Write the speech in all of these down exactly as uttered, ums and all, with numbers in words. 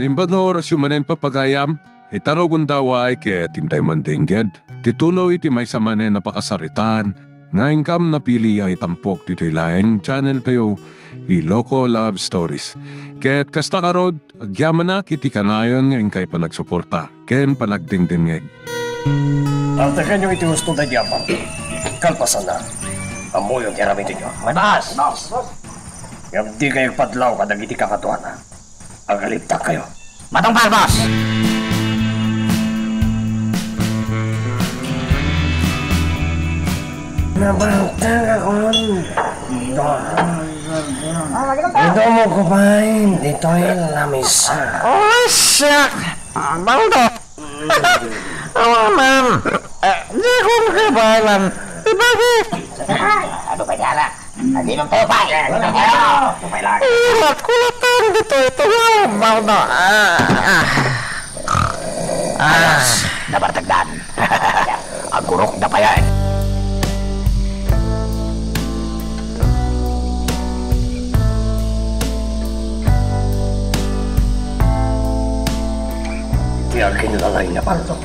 Naimbag nga orasyo manen, papagayam, ita rugonda, uray ket intay mandengngeg ti tuloy ti maysa manen a pakasaritaan nga inkam napili a itampok ditoy laeng channel tayo, Iloko Love Stories. Ket kasta ngarud, agyamanak iti kanayon nga inkay panagsuporta ken panagdengdengngeg. Agtekenyo iti husto daydi a bangko. Kalpasanna, ammoyo ti aramidenyo. May baas! Ngem dikay agpadlaw kadagiti kakaduana. Agalibtakkayo. Matungpal, boss! Nabantag akon. Ito mo ko pa'y ditoy lamisa. Oh, siak! Baldo! Awanan! Eh, di ko makabalan. Ibagi! Ano ba dara? Hindi mong tupay! Tupay lang! Ilat ko na tang dito ito nga, Baldo. Ah, ah. Ah. Nabartagdan. Agurok na pa yan. Ti aginlalay nga Baldo.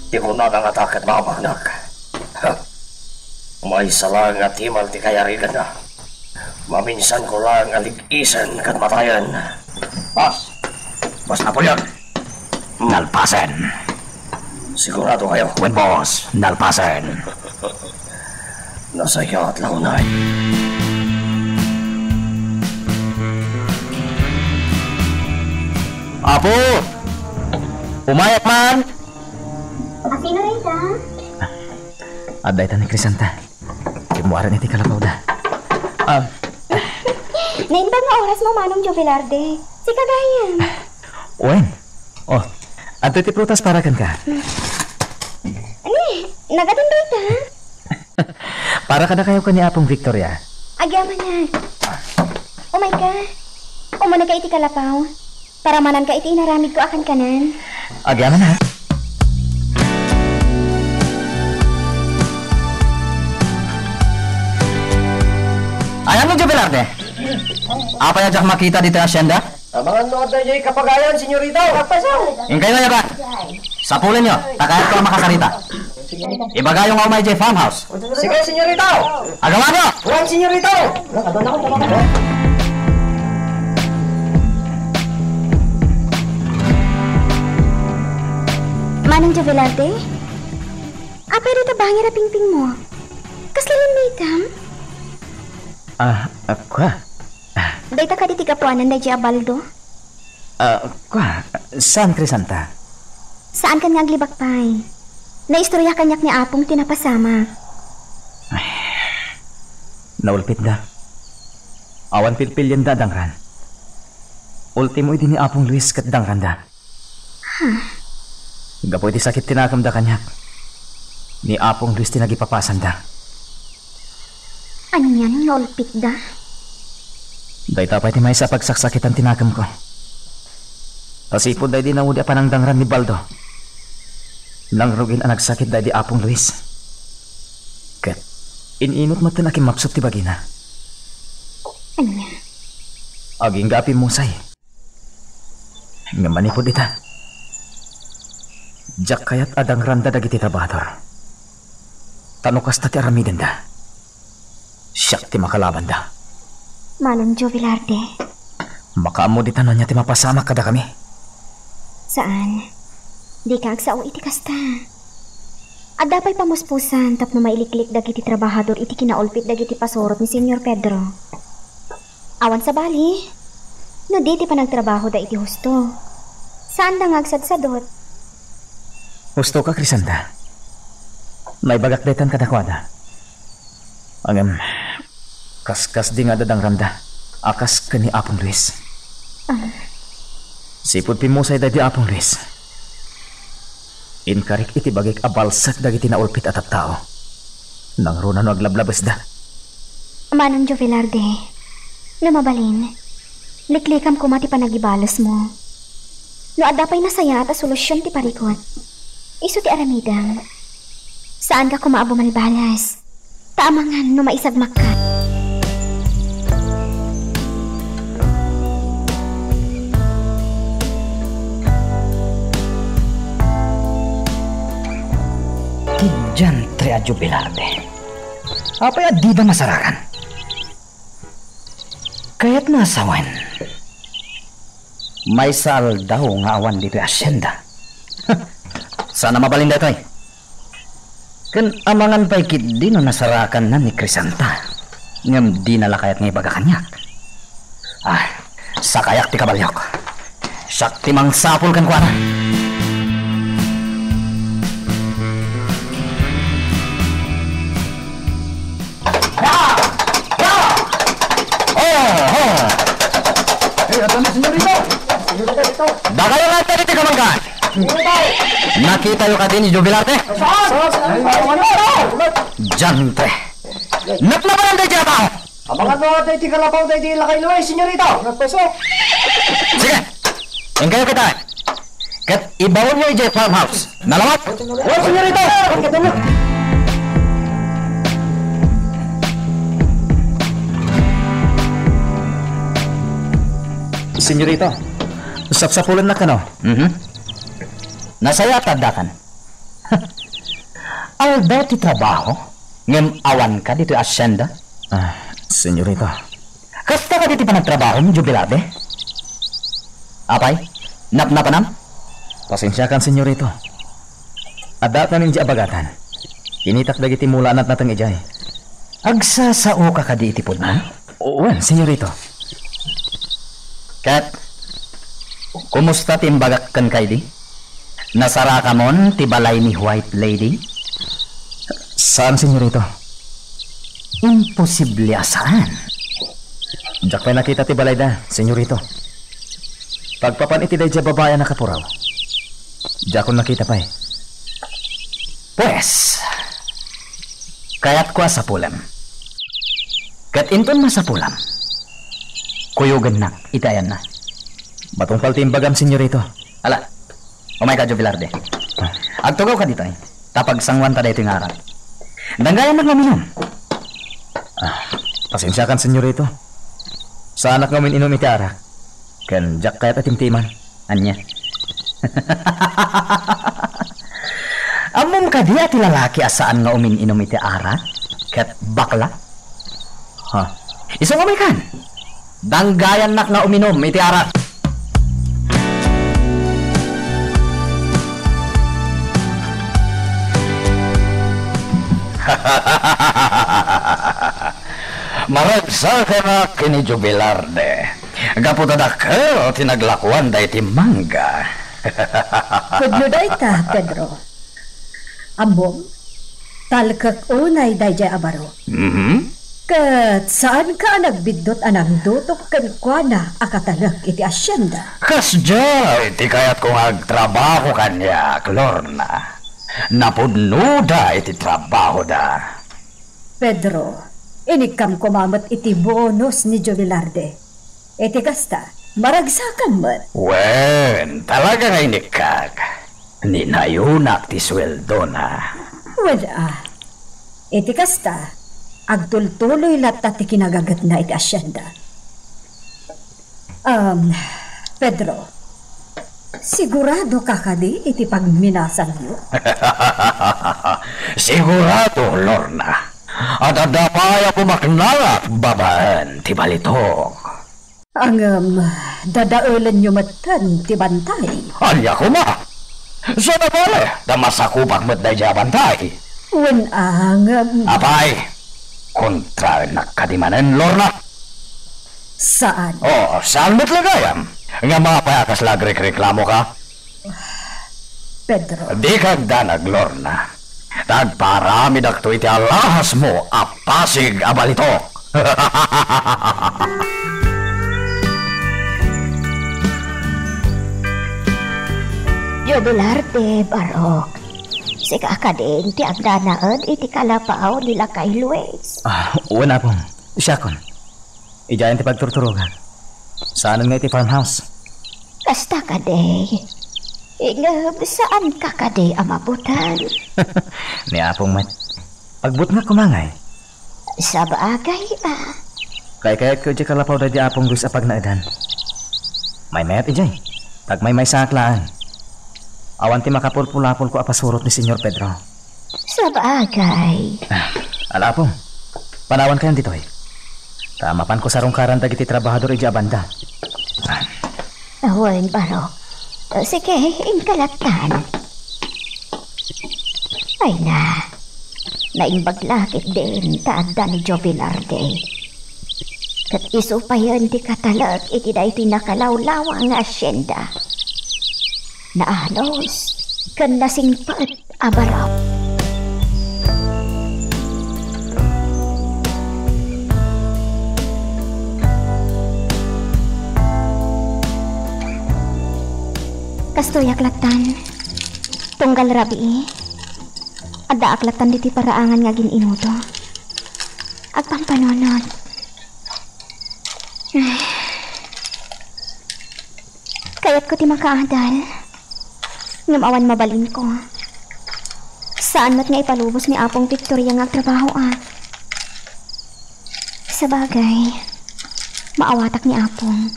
Ti kunana nga ta ket maamanak. Ha. Maysa laeng nga timal ti kayariganna. Maminsan ko laeng a lig-isen ket matayen. Boss! Boss Napoleon! Nalpasen. Sigurado kayo? Wen, boss. Nalpasen. Nasayaat la unay. Apo! Umayat man! A sino dayta? Adda ita ni Crisanta. Kimmuaren iti kalapawda. Ah. Naimbag nga orasmo, Manong Jovelarde. Sika gayam. Wen. Oh, adtoy ti prutas para kenka. Ani, nagadim dayta? Para kadakayo ken ni Apong Victoria. Agyamanak. Umayka. Umunayka iti kalapaw. Paramananka iti inaramidko a kankanan. Agyamanak. Ayan, Manong Jovelarde. Apay a diak makita ditoy hacienda? Amangan no adda diay kapagayan, senyorita. Agpayso. Inkay nga yaban. Sapulenyo, ta kayatko a makasarita. Ibagayo nga umay diay farmhouse. Sige, senyorita. Agawanyo! Wen, senyorita. Manong Jovelarte, apay dayta bangir a pingpingmo? Kasla rinmitam? Ah, ah, kua. Dayta kadi ti gapuanan daydi a Baldo? Ah, kua, saan, Crisanta? Saankan nga aglibak pay. Naistorya kaniak ni Apong ti napasamak. Ay, naulpitda. Awan pilpilienda a dangran. Ultimo idi ni Apong Luis ket dangranda. Huh? Gapu iti sakit ti nakemda kaniak, ni Apong Luis ti nagipapasanda. Anian nga ulpitda? Dayta pay ti maysa a pagsaksakitan ti nakemko. Ta sipud daydi naudi a panangdangran ni Baldo, nangrugin a nagsakit daydi Apong Luis. Ket in-inut metten a kimmapsut ti bagina. Ania? Agingga a pimmusay. Ngem manipud ita, diak kayat a dangranda dagiti trabahador. Ta no kasta ti aramidenda, siak ti makalabanda. Manong Joe Velarde. Makaammo dita no ania ti mapasamak kadakami? Saan. Dika agsao iti kasta. Adda pay pamuspusan tapno mailiklik dagiti trabahador iti kinaulpit dagiti pasurot ni Señor Pedro. Awan sabali, no di ti panagtrabahoda iti husto, saanda nga agsadsadot. Hustoka, Crisanta. Naibagak daytan kadakuada. Ngem, kaskasdi nga adda dangranda a kas ken ni Apong Luis. Ah. Sipud pimmusay daydi Apong Luis, inkarik iti bagik a balsek dagiti naulpit a tattao. Nangruna no aglablabesda. Manong Joe Velarde, no mabalin, liklikam koma ti panagibalesmo. No adda pay nasayaat a solusion ti parikut, isu ti aramidem. Saanka koma a bumalbalas, ta amangan no maisagmakka. Jubilarte. Apay a dida masarakan? Kayatna a sawen, maysa aldaw nga awan ditoy asienda. Saan a mabalin daytoy. Ken amangan pay ketdi no nasarakanna ni Crisanta, ngem dina la kayat nga ibaga kaniak. Ah, sakayak ti kabaliok. Siak ti mangsapul kenkuana. Oh, oh. Eh, ata ni Senyorito. Dakayo nga iti kamanggan. Nakitayo kadi ni Jubilarte? Saan? Saan? Ay, ano? Diantre. Napnapanan daydi a tao. Amangan no adda iti kalapaw daydi lakay Luis, Senyorito. Sige. Inkayo kita. Ket ibaonyo idiay farmhouse. Nalabat? Wen, Senyorito. Senyorito, sapsapulennak kano? Mhm. Nasayaat ta addakan. Aldaw ti trabaho, ngem awanka ditoy asienda? Ah, Senyorito. Kasta kadi ti panagtrabahom, Jubilarte? Apay, napnapanam? Pasensiakan, Senyorito. Addaak ngamin idiay abagatan. Kinitak dagiti mula a natnateng idiay. Agsasaoka kadi iti pudno? Wen, Senyorito. Ket, kumusta ti imbagak kenka idi? Nasarakamon ti balay ni White Lady? Saan, Senyorito. Imposible a saan. Diak pay nakita ti balayda, Senyorito. Pagpapan iti daydi a babai a nakapuraw, diakon nakita pay. Pues, kayatko a sapulem. Ket inton masapulam, kuyogennak iti ayanna. Matungpal ti imbagam, Senyorito. Ala, umayka, Joe Velarde. Ah. Agtugawka ditoy, ta pagsanguanta daytoy nga arak. Danggayannak nga uminum. Ah, pasensiakan, Senyorito. Saanak nga umin-inum iti arak. Ken diak kayat a timtiman. Ania? Ammom kadi a ti lalaki a saan nga umin-inum iti arak ket bakla? Ha? Isu nga umaykan. Danggayannak nga uminum iti arak. Maragsakanak ken ni Joe Velarde. Gapu ta dakkel ti naglakuan daydi mangga. Pudno dayta, Pedro. Ammom, talkek unay daydiay a baro. Mhm. Ket saanka a nagbiddut a nangdutok kenkuana a katalek iti asienda? Kasdiay ti kayatko nga agtrabaho kaniak, Lorna. Napudnoda iti trabahoda. Pedro, inikkam koma met iti bonus ni Joe Velarde. Iti kasta, maragsakam met. Wen, talaga nga inikkak. Ninayonak ti sueldona. Wen a, iti kasta, agtultuloy latta ti kinagagetna iti asienda. Um, Pedro, sigurado ka kadi iti pagminasanyo? Sigurado, Lorna. At adda pay a pumaknangak babaen ti balitok. Ngem, dadaelenyo metten ti bantay. Ania koma? Saan a bale, ta masakupak met daydiay a bantay. Wen a, ngem. Apay, kontraennak kadi manen, Lorna? Saan? Oh, saan met la gayam? Ngem apay a kasla agrekreklamoka? Pedro. Dika agdanag, Lorna. Ta agparamidakto iti alahasmo a pasig a balitok. Joe Velarde, Barok. Sika kadin ti agnanaed iti kalapaw ni Lakay Luis? Ah, wen, Apong. Siakon. Idiayen ti pagturturogak. Saanen nga iti farmhouse. Kasta kadi. Ngem saanka kadi a mabuteng? Ni Apong met. Agbutengak koma ngay. Sabagay a. Kaykayatko idiay kalapaw daydi Apong Luis a pagnaedan. Maymayat idiay. Agmaymaysaak laeng. Awan ti makapulpulapolko a pasurot ni Señor Pedro. Sabagay. Ah, ala, Apong. Panawankayon ditoy. Ta mapanko sarungkaran dagiti trabahador idiay a banda. Ah. Wen, Barok. Sige, inka lattan. Ay na, naimbag la ketdin ta adda ni Joe Velarde. Ket isu payen ti katalek iti daytoy nakalawlawang nga asyenda. Naanos ken nasingpet a Barok. Kastoyak lattan. Tunggal rabii, addaak lattan ditoy paraangan nga agin-inudo. Agpampanunot. Ay. Kayatko ti makaadal. Ngem awan mabalinko. Saan met nga ipalubos ni Apong Victoria nga agtrabahoak. Sabagay, maawatak ni Apong.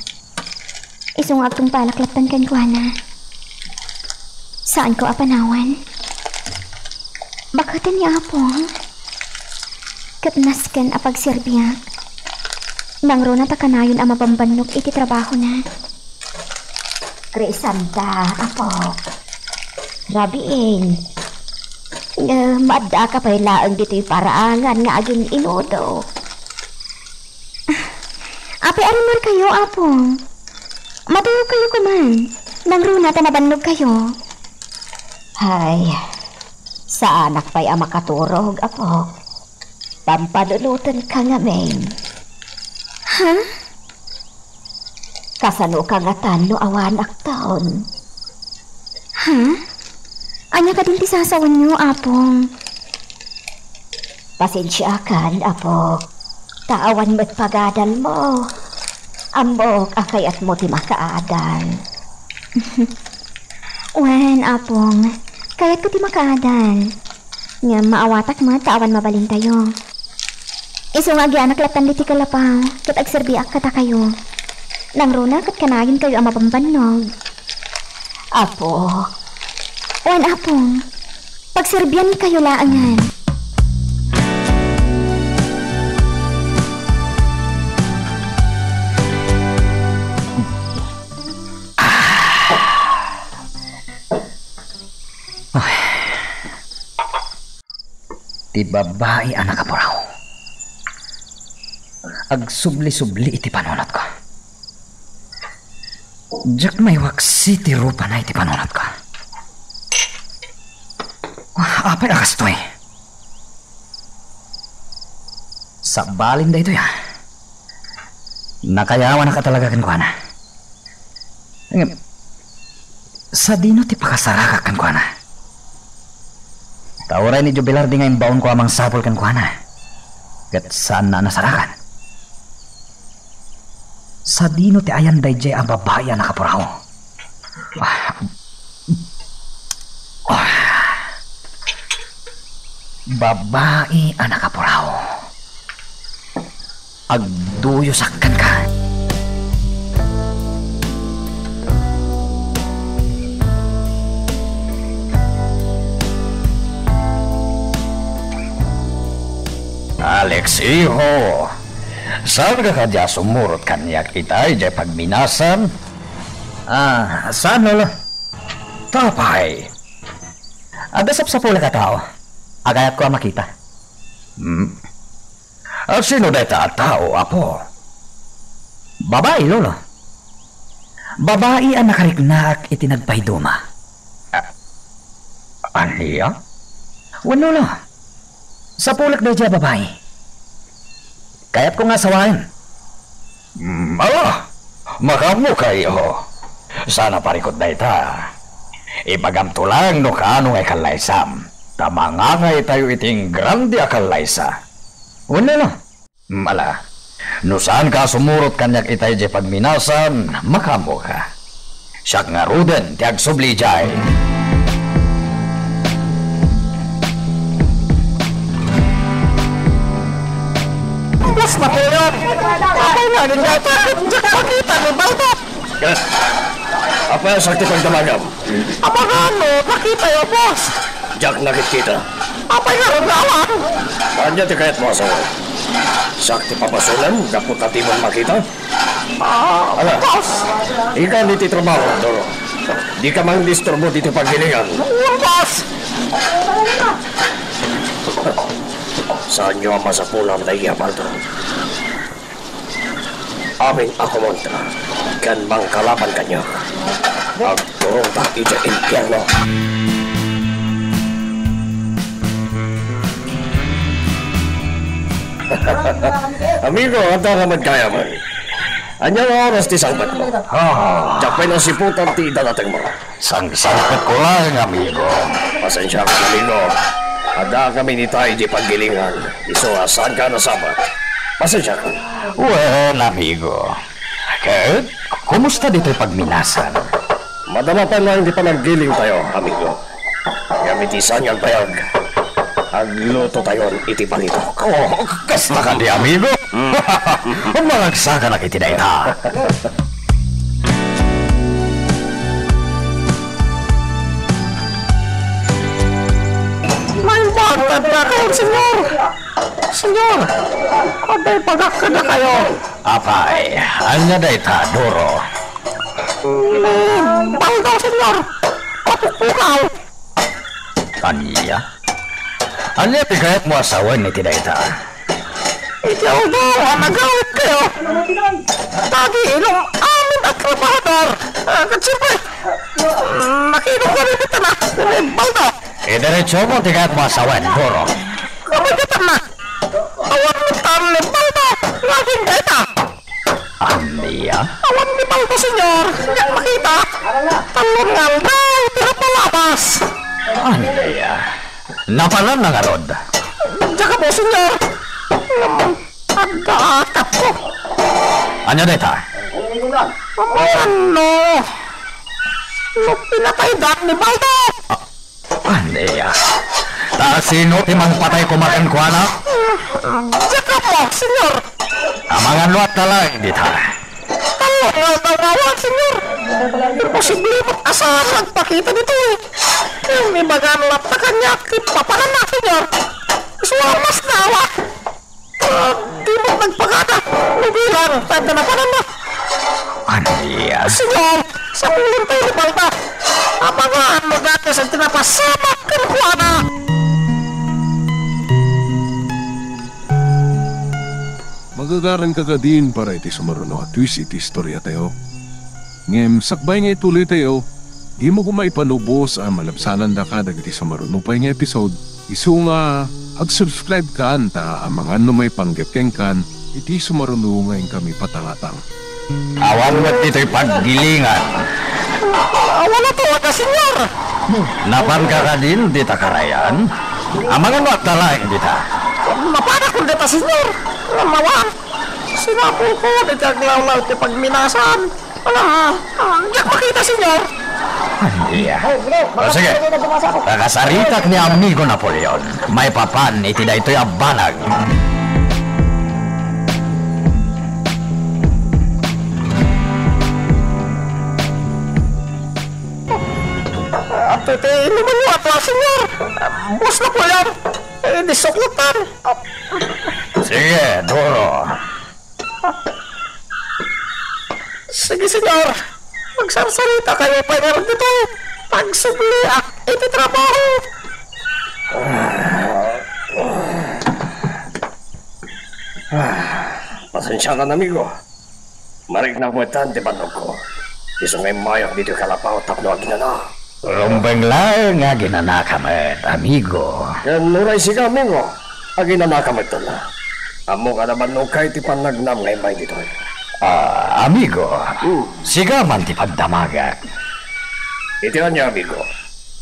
Isu nga agtungpalak lattan kenkuana. Saanko a panawan. Baketen ni Apong. Ket nasken a pagserbiak. Nangruna ta kanayon a mabambannog iti trabahona. Crisanta, apo. Rabiin. Ngem adda ka pay laeng ditoy paraangan nga agin-inudo. Apay a rimmuarkayo, Apong? Matulogkayo koma. Nangruna ta nabannogkayo. Ay, saanak pay a makaturog, apo. Pampanunotenka ngamin. Ha? Kasanoka ngatan no awanakton? Ha? Ania kadin ti sasawenyo, Apong? Pasensiakan, Apo, ta awan met pagadalmo. Ammok a kayatmo ti makaadal. Wen, Apong, kayatko ti makaadal. Ngem maawatak met ta awan mabalintayo. Isu nga agianak lattan ditoy kalapaw, ket agserbiak kadakayo. Nangruna ket kanayonkayo a mabambannog. Apo. Wen, Apong, pagserbiankayo laengen. Ay. Ti babai a nakapuraw. Agsubli-subli iti panunotko. Diak maiwaksi ti rupana iti panunotko. Apay a kastoy? Sabbalin daytoy, a. Nakayawanak a talaga kenkuana. Ngem, sadino ti pakasarakak kenkuana? Ta uray ni Joe Velarde nga imbaonko a mangsapul kenkuana, ket saanna a nasarakan. Sadino ti ayan daydiay a babai a nakapuraw? Ah. Ah. Babai a nakapuraw. Agduyosak kenka. Alex, iho, saanka kadi a sumurot kaniak ita idiay pagminasan? Ah, saan, Lolo? Apay, adda sapsapulek a tao a kayatko a makita. Hmm? A, sino dayta a tao, Apo? Babai, Lolo. Babai a nakariknaak iti nagpaiduma. A, ania? Wen, Lolo. Sapulek daydiay a babai. Kayatko nga asawaen. Mm, ala, makaammokayo. Saan a parikut dayta. Ibagamto laeng no kaano nga ikallaysam. Ta mangangaytayo iti ingrande a kallaysa. Wen, Lolo. Mm, ala, no saanka a sumurot kaniak ita idiay pagminasan, makaammoka. Siak ngaruden ti agsubli idiay. Boss, matulog! Apay nga, ninda ito, diak makita, no, balta! Apay, sakti pagdamagam. Apagano, makita yo, boss! Diak nakitkita. Apay ngarud nga awan? Ania ti kayatmo a sawen? Siak ti pabasolem gapu ta dimon makita? Ah, ala, boss. Ikan iti trabaho, Doro. Dika mangdisturbo ditoy paggilingan. Wen, boss. Saanyo a masapulan daydiay a palto. Amin a kumontra ken mangkalaban kaniak, agturongta idiay impierno. Amigo, adda ka met gayamen. Ania nga oras ti sangpetmo? Ah. Diak pay nasiputan ti idadatengmo. Sangsangpetko laeng, amigo. Pasensiakan, amigo. Adda kami dita idiay paggilingan. Isu a saanka a nasabat. Pasensiakan. Wen, amigo. Ket, kumusta ditoy pagminasan? Madama pay laeng ti panaggilingtayo, amigo. Ngem iti saan nga agbayag, aglutotayon iti balitok. Oh, kasta kadi, amigo? Mm. Mangagsakanak iti dayta. Maimbag kadakayo, Senyor! Senyor! Apay, pagak kadakayo! Apay, ania dayta, Doro? Ni Baldo, Senyor! Mapukpukaw! Ania? Ania ti kayatmo a sawen iti dayta? Iti aldaw a nagawidkayo, nagiinom amin a trabahador. Ah, ket siempre, nakiinom kami iti na, ni Baldo. Idiretsomo ti kayatmo a sawen, Doro. Kami ket na, awan met ni Baldo nga agingga ita. Ania? Awan ni Baldo, Senyor. Diak makita. Tallo nga aldaw ti napalabas. Ania? Napanan na ngarud? Diak ammo, Senyor. Ngem adda atapko. Ania dayta? Awan no, no pinataydan ni Baldo. Ah, Ania? Ta sino ti mangpatay koma kenkuana? Diak ammo, Senyor. Amangan no adda laeng dita. Tallo nga aldaw nga awan, Senyor. Imposible met a saan nga agpakita ditoy. Ngem ibagan latta kaniak ti papananna, Senyor. Isu a mas naawa. Ah, di met nagpakada. Nabilang, tanda na pala na. Ania? Senyor, sapulentayo ni Baldo. Amangan no dakes ti napasamak kenkuana. Magagaranka kadin para iti sumaruno a twist iti istoriatayo. Ngem sakbay nga ituloytayo, dimo koma ipanubos a malabsanandaka dagiti sumaruno pay nga episode. Isu nga, ag-subscribe kan ta amangan no maipanggep kenkan iti sumaruno nga inkami patangatang. Awan met ditoy paggilingan. Awan a tuwag a, Senyor. Napanka kadin dita karayan? Amangan no adda laeng dita. Napanak dita, Senyor. Awan. Sinapulko dita aglawlaw ti pagminasan. Ala, ah, diak makita, Senyor. Ania? O, sige. Pakasaritak ni Amigo Napoleon. Maipapan iti daytoy a banag. Atoy ti inumanyo a, Senyor. Boss Napoleon. Eh, di suklutan. Sige, Doro. Sige, Senyor. Magsarsaritakayo pay ngarud ditoy. Pagsubliak iti trabaho. Ah, pasensiakan, amigo. Mariknak metten ti bannogko. Isu nga immayak ditoy kalapaw tapno aginana. Rumbeng laeng nga aginanaka met, amigo. Ken uray sika, amigo, aginanaka metten. Ammok a nabannogka iti pannagnam nga immay ditoy. Ah, amigo, hmm, sika man ti pagdamagak. Iti ania, amigo?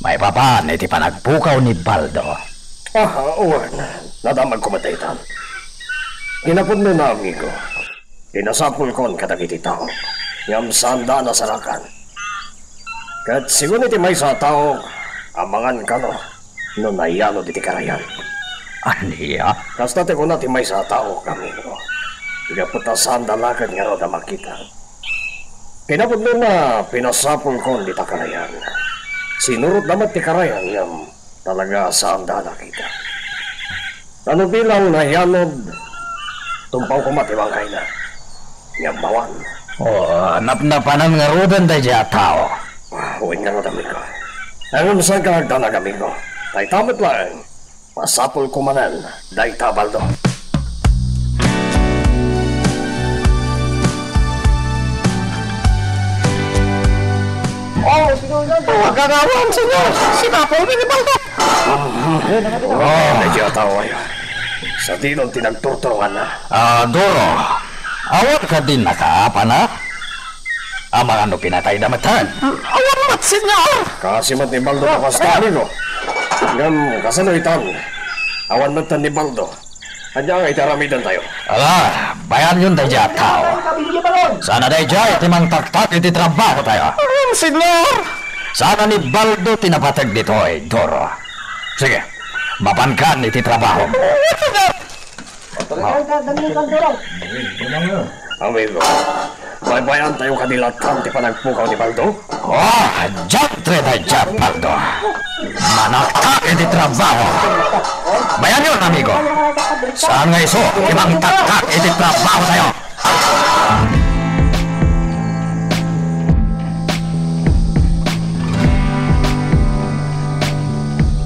Maipapan iti panagpukaw ni Baldo. Ah, wen, nadamagko met daytan. Kinapudnona, amigo. Pinasapulkon kadagiti tao, ngem saanda a nasarakan. Ket sigun iti maysa a tao, amangan kano no nayanod iti karayan. Ania? Kasta ti kuna ti maysa a tao, amigo. Gapu ta saanda laeng ngarud a makita. Kinapudnona, pinasapulkon dita karayan. Sinurotda met ti karayan, ngem Talaga, saanda a nakita. Ano bilang nahianod, tumpaw koma ti bangkayna. Ngem awan. O, napnapanan ngaruden daydiay a tao. Ah, wen ngarud, amigo. Ngem saanka agdanag, amigo. Dayta met laeng. Masapulko manen dayta a baldo. Oh, Gagawam, Senyor! Sinapulmi ni Baldo! Oh, medyo atawa. Sa dinon ti nagturturungan na. Ah, Doro, awan ka din nakaapana? Amangan no pinatayda met. Awan met, Senyor! Kasi met ni Baldo ta kasta, amigo. Ngem, kasano itan? Awan met ni Baldo. Ania nga iti aramidentayo? Ala, bayanyon daydiay a tao. Sana daydiay ti mangtaktak iti trabahotayo. Awan, Senyor! Sana ni Baldo ti napateg ditoy, Doro. Sige, mapankan iti trabahom. Awan, Senyor! Amigo, baybayantayo kadi lattan ti panagpukaw ni Baldo? Oh, diantre daydiay, Baldo. Manaktak iti trabaho. Bayanyon, amigo. Saan nga isu ti mangtaktak iti trabahotayo?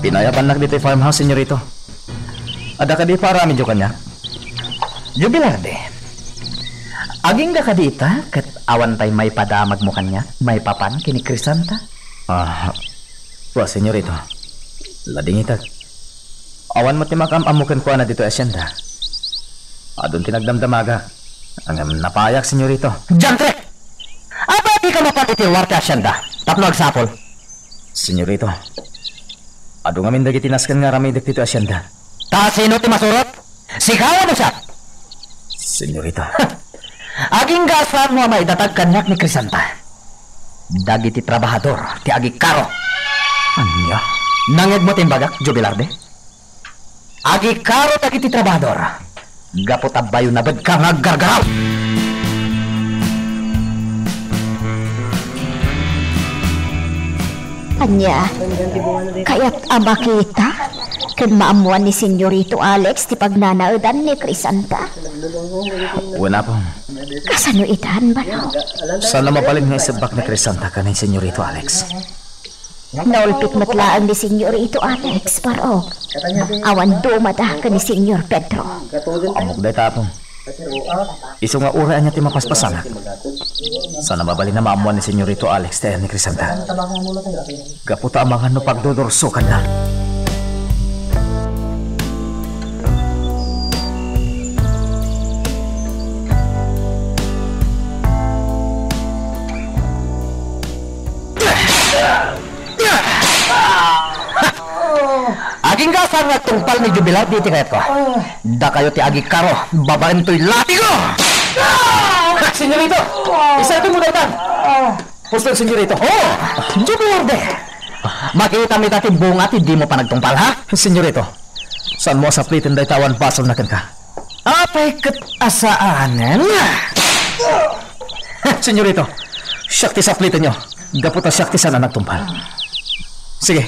Pinayabannak ditoy farmhouse, Senyorito. Adda kadi paaramidyo kaniak? Jubilarde, agingga kadi ita ket awantay maipadamagmo kaniak maipapan ken ni Crisanta? Ah, wa, Senyorito. Ladingitek. Awan met ti makaam-ammo kenkuana ditoy asienda. Adun ti nagdamdamagak. Ngem napayak, Senyorito. Diantre! Apay a dika mapan iti luar ti asienda tapno agsapul? Senyorito, adu ngamin dagiti nasken nga aramidek ditoy asienda. Ta sino ti masurot? Sika wenno siak? Senyorito. Agingga a saanmo a maidatag kaniak ni Crisanta dagiti trabahador ti agikaro. Ania? Nangngegmo ti imbagak, Jubilarde? Agikaro dagiti trabahador gapu ta bayo nabedka nga aggargaraw. Ania, kayat a makita ken maammuan ni Senyorito Alex ti pagnanaedan ni Crisanta? Wen, Apong. Kasano itan, bayo? Saan a mabalin nga isebbak ni Crisanta ken ni Senyorito Alex. Naulpit met laeng ni Senyorito Alex, Barok. Awan dumada ken ni Senyor Pedro. Ammok dayta, Apong. Isu nga uray ania ti mapaspasamak, saan a mabalin a maammuan ni Senyorito Alex ti ayan ni Crisanta. Gapu ta amangan no pagdudursokanna. Agingga a saan nga agtungpal ni Jubilarde iti kayatko. Dakayo ti agikaro babaen toy labigo! Senyorito! Isardengmo daytan! Pustol, Senyorito. Oh! Jubilarde! Makitam ita ti bunga ti dimo panagtungpal, ha? Senyorito, saanmo a sapliten dayta awan basolna kenka? Apay ket a saanen? Senyorito, siak ti saplitenyo, gapu ta siak ti saan a nagtungpal. Sige,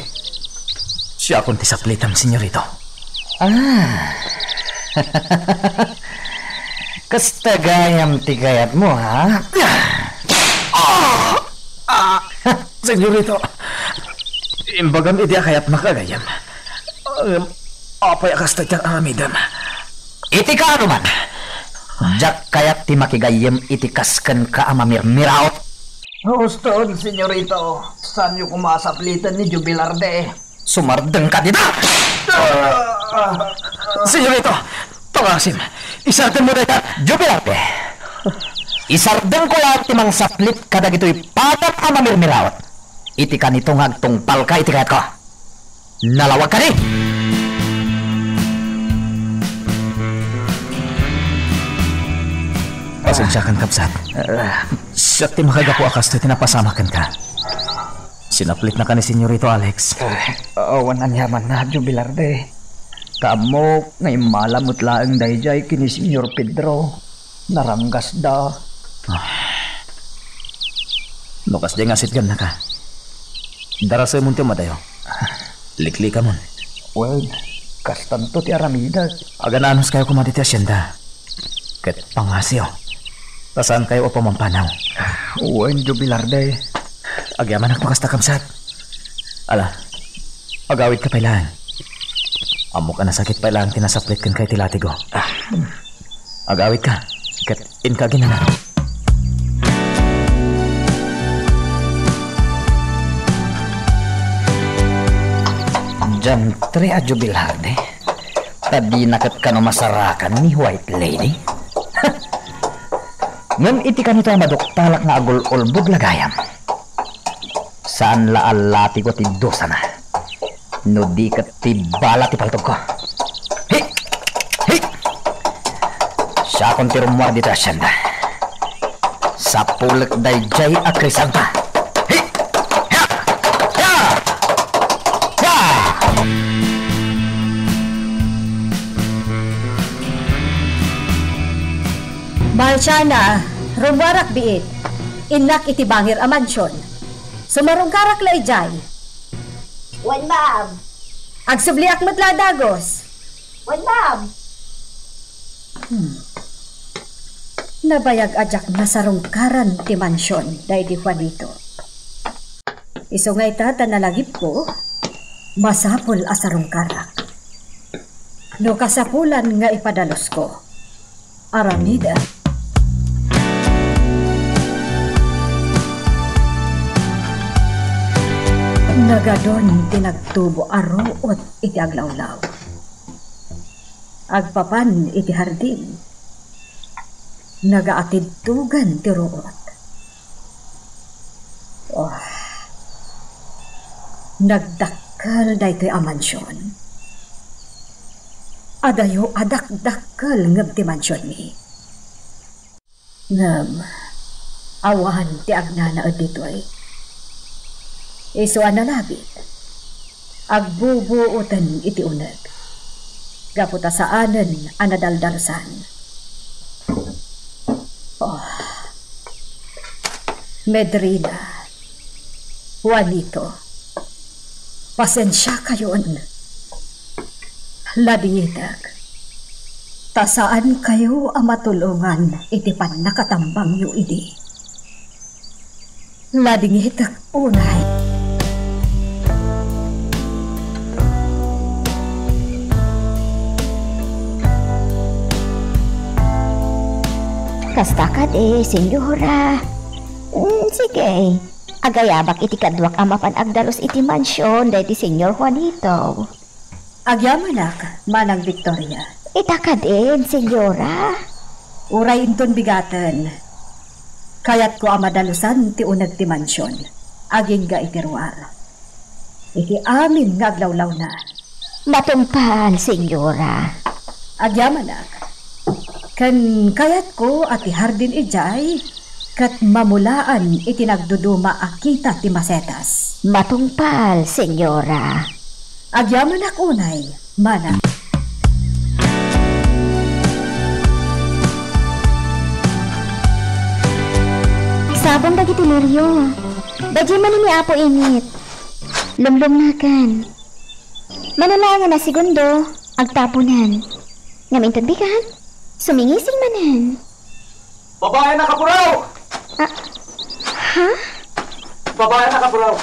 siakon ti saplitam, Senyorito. Ah. Kasta gayam ti kayatmo, ha? Ah! Ah! Senyorito, imbagam idi a kayatmak a gayyem. Ngem apay a kasta ti aramidem? Iti kaano man, diak kayat ti makigayyem iti kas kenka a mamirmiraot. Uston, Senyorito, saanyo koma a sapliten ni Jubilarde. Sumardeng ka dita! Ah! Senyorito, pangasim, isardengmo dayta! Jubilarde, isardengko laeng ti mangsaplit kadagitoy padam a mamirmiraot. Iti kanito nga agtungpalka iti kayatko. Nalawag kadi! Pasensiakan, kabsat. Siak ti makagapu a kastoy ti napasamak kenka. Sinaplitnaka ni Senyorito Alex. Ay, awan aniamanna, Jubilarde. Ta ammok nga immala met laeng daydiay ken ni Senyor Pedro. Naranggasda. Ah. No kasdiay nga sitgannaka, darasemon ti umadayo. Liklikamon. Wen, kastanto ti aramidek. Agan-anuskayo koma ditoy asienda. Ket pangasiyo, ta saankayo a pumampanaw. Wen, Jubilarde. Agyamanak no kasta, kabsat. Ala, agawidka pay laeng. Ammok a nasakit pay laeng ti nasaplit kenka iti latigo. Ah. Agawidka, ket inka aginana. Diantre a Jubilarde, ta dina ket kano masarakan ni White Lady. Ngem iti kanito a maduktalak nga agul-ulbod la gayam, saan la a latigo ti dusana, no di ket ti bala ti paltogko. Hi! Hi! Siakon ti rummuar ditoy asienda. Sapulek daydiay a krisanta. Hi! Hi! Hi! Hi! Marciana, rummuarak biit. Innak iti bangir a mansion. Sumarungkarak la idiay. Wen, ma'am. Agsubliak met la a dagus. Wen, ma'am. Hmm. Nabayag a diak nasarungkaran ti mansion daydi Juanito. Isu nga ita ta nalagipko, masapul a sarungkarak. No kasapulan nga ipadalusko, aramidek. Nagadun ti nagtubo a ruot iti aglawlaw. Agpapan iti hardin, nagaatidtugan ti ruot. Oh, nagdakkel daytoy a mansion. Adayo a dakdakkel ngem ti mansionmi. Ngem awan ti agnanaed ditoy. Isu a nalabit, agbubuoten iti uneg, gapu ta saanen a nadaldalusan. Oh, Medrina, Juanito, pasensiakayon. Ladingitek, ta saankayo a matulongan iti pannakatambangyo idi. Ladingitek unay. Kasta kadi, senyora. Mm, sige. Agayabak iti kaduak a mapan agdalus iti mansion daydi Señor Juanito. Agyamanak, Manang Victoria. Ita kadin, senyora? Uray inton bigaten, kayatko a madalusan ti uneg ti mansion agingga iti ruar, iti amin nga aglawlawna. Matungpal, senyora. Agyamanak. Ken kayatko a ti hardin idiay ket mamulaan iti nagduduma a kita ti masetas. Matungpal, senyora. Agyamanak unay, manang. Sabong dagiti lirio. Daydiay manen ni Apo Init. Lumlumngakan. Mano laengen a segundo, agtaponan. Ngem inton bigat, sumingising manen. Babai a nakapuraw! Ah, ha? Babai a nakapuraw.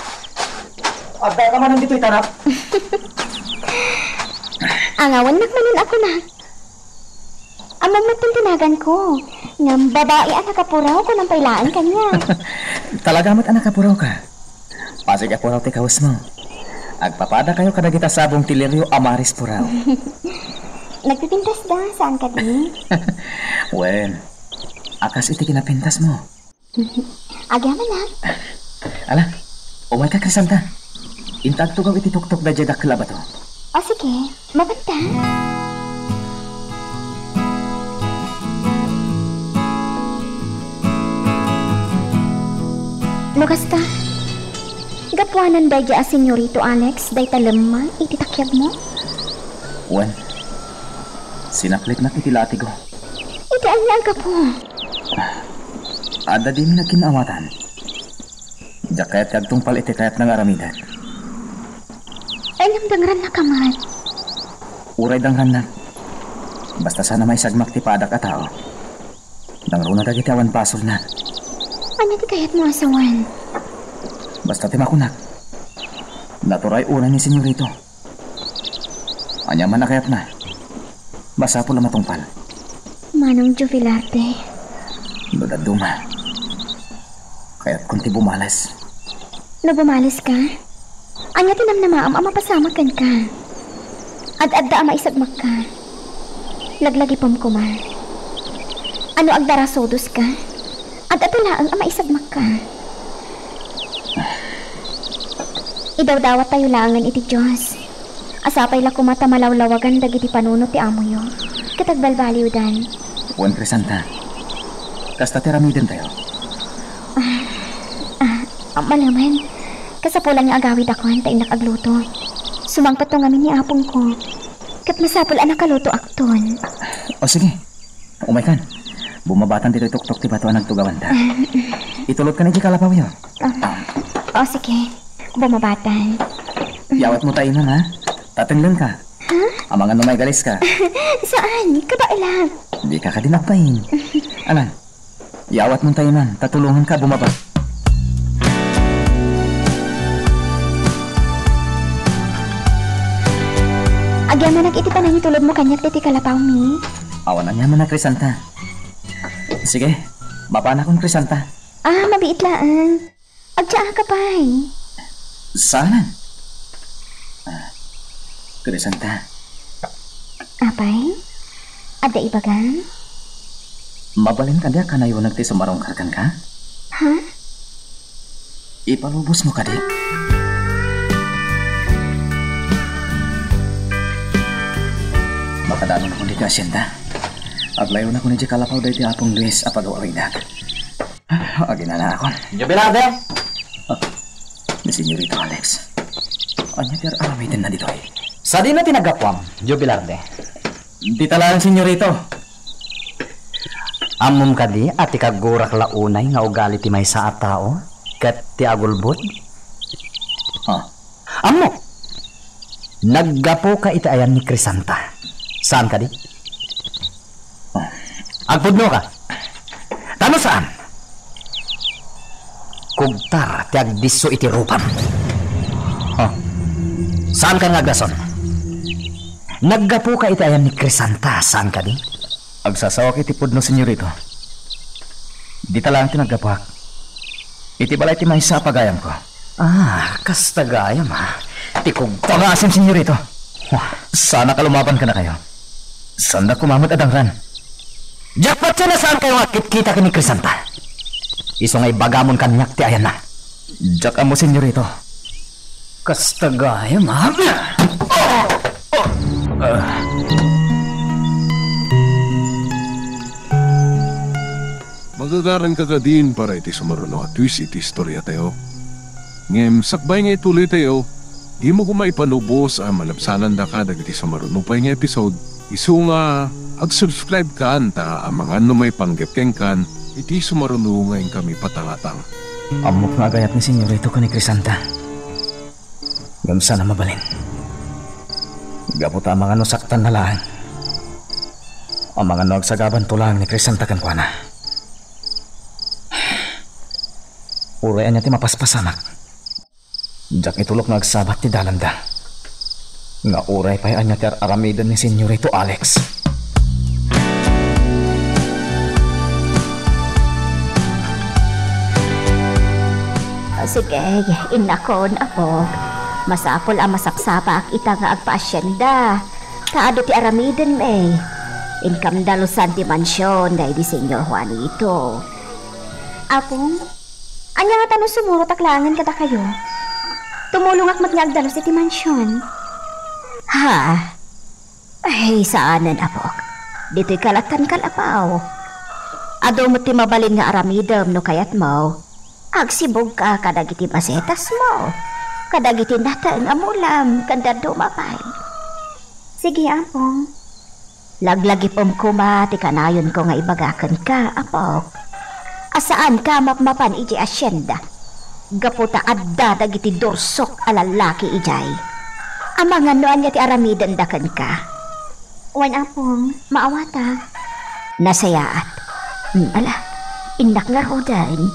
Adda ka manen ditoy tanap? Angawannak manen a kunak. Ammom met ti naganko. Ngem babai a nakapuraw, kunam pay laeng kaniak. Talaga met a nakapurawka. Pasig a puraw ti kawesmo. Agpapadakayo kadagita sabong ti lirio a maris puraw. Nagpipintasda, saan kadi? Wen, a kas iti kinapintasmo. Agyamanak. Ala, umayka, Crisanta. Inta agtugaw iti tuktok daydiay dakkel a bato. O, sige. Mapanta? No kasta, gapuanan daydiay a Senyorito Alex dayta lemmang iti takiagmo? Wen, sinaplitnak iti latigo. Iti ania a gapu? Adda dimi nagkin-awatan. Diak kayat ti agtungpal iti kayatna nga aramiden. Ay, ngem dangrannaka met. Uray dangrannak. Basta saan a maisagmak ti padak a tao. Nangruna dagiti awan basolna. Ania ti kayatmo a sawen? Basta ti makunak. Naturay unay ni Senyorito. Ania man a kayatna, masapul a matungpal. Manong Jovelarte. No dadduma, kayatkon ti bumales. No bumales ka? Ania ti namnamaam a mapasamak kenka? Ad-adda a maisagmakka. Laglagipem koma. Ano agdarasodos ka? Ad-adda laeng a maisagmakka. Idawdawattayo laengen iti Dios. Sapay la koma ta malawlawagan dagiti panunot ti amoyo, ket agbalbaliwdan. Wen, Crisanta. Kasta ti aramidentayo. Ah, ah, malemen. Kasapulan nga agawidakon ta innak agluto. Sumangpetto ngamin ni apongko. Ket masapul a nakalutoakton. O, sige. Umaykan. Bumabatan ditoy tuktok ti bato a nagtugawanta. Ah. Itulotkan iti kalapawyo. Ah. O, sige. Bumabatan. Yawatmo ta imam, ha? Tatenglenka. Ha? Amangan no maigaliska. Saan? Kabaelak. Dika kadi nagbain. Alan, yawatmo ta imam, ta tulonganka bumaba. Agyamanak iti panangitulodmo kaniak ditoy kalapawmi. Awan aniamanna, Crisanta. Sige, mapanakon, Crisanta. Ah, mabiit laeng. Agdiaaka pay. Saanen? Ah, Crisanta. Apay? Adda ibagam? Mabalin kadi a kanayon ti sumarungkar kenka? Ha? Ipalubosmo kadi? Makadanonakon ditoy asienda. Aglayonakon idiay kalapaw daytoy Apong Luis a pagaw-awidak. Ah, aginanaakon. Jovelarte! Ah, ni Senyorito Alex. Ania ti ar-aramidenna ditoy? Sadino ti naggapuam, Jovelarte? Dita laeng, Senyorito. Ammom kadi a ti kaggurak la unay nga ugali ti maysa a tao ket ti agulbod? Ah, Ammok! Naggapuka iti ayan ni Crisanta. Saan kadi? Oh. Agpudnoka. Ta no saan, kugtar ti agdisso iti rupam. Oh. Saan ka nga agdason? Naggapuka iti ayan ni Crisanta. Saan kadi? Agsasawak iti pudno, Senyorito. Dita laeng ti naggapuak. Iti balay ti maysa a pagayamko. Ah, kasta gayam, ha? Ti kugta nga asim, Senyorito. Wah. Saanak a lumaban kadakayo. Saandak koma met a dangran. Diak patien a saankayo nga agkitkita ken ni Crisanta. Isu nga ibagamon kaniak ti ayanna. Diak ammo, Senyorito. Kasta gayam, ha? Magagaranka kadin para iti sumaruno a twist iti istoriatayo. Ngem sakbay nga ituloytayo, dimo koma ipanubos a malabsanandaka dagiti sumaruno pay nga episode. Isu nga, ag-subscribe kan ta amangan no maipanggep kenkan iti sumaruno nga inkami patangatang. Ammok nga agayat ni Senyorito ken ni Crisanta. Ngem saan a mabalin. Gapu ta amangan no saktanna laeng. Amangan no agsagabanto laeng ni Crisanta kenkuana. Uray ania ti mapaspasamak. Diak itulok nga agsabat ti dalanda. Nga uray pay ania ti ar-aramiden ni Senyorito Alex. Sige, innakon, apok. Masapul a masapsapaak ita nga agpaasienda. Ta adu ti aramidenmi. Inkam dalusan ti mansion daydi Señor Juanito. Apong, ania ngata no sumurotak laengen kadakayo? Tumulongak met nga agdalus iti mansion. Ha? Ay, saanen, apok. Ditoy kalatan kalapaw. Adu met ti mabalin nga aramidem no kayatmo. Agsibugka kadagiti masetasmo, kadagiti nateng a mulam, ken dadduma pay. Sige, apong. Laglagipem koma ti kanayonko nga ibaga kenka, apok, a saanka mapmapan idiay asienda, gapu ta adda dagiti dursok a lallaki idiay. Amangan no ania ti aramidenda kenka. Wen, Apong, maawata. Nasayaat. Hmm, ala, innak ngaruden.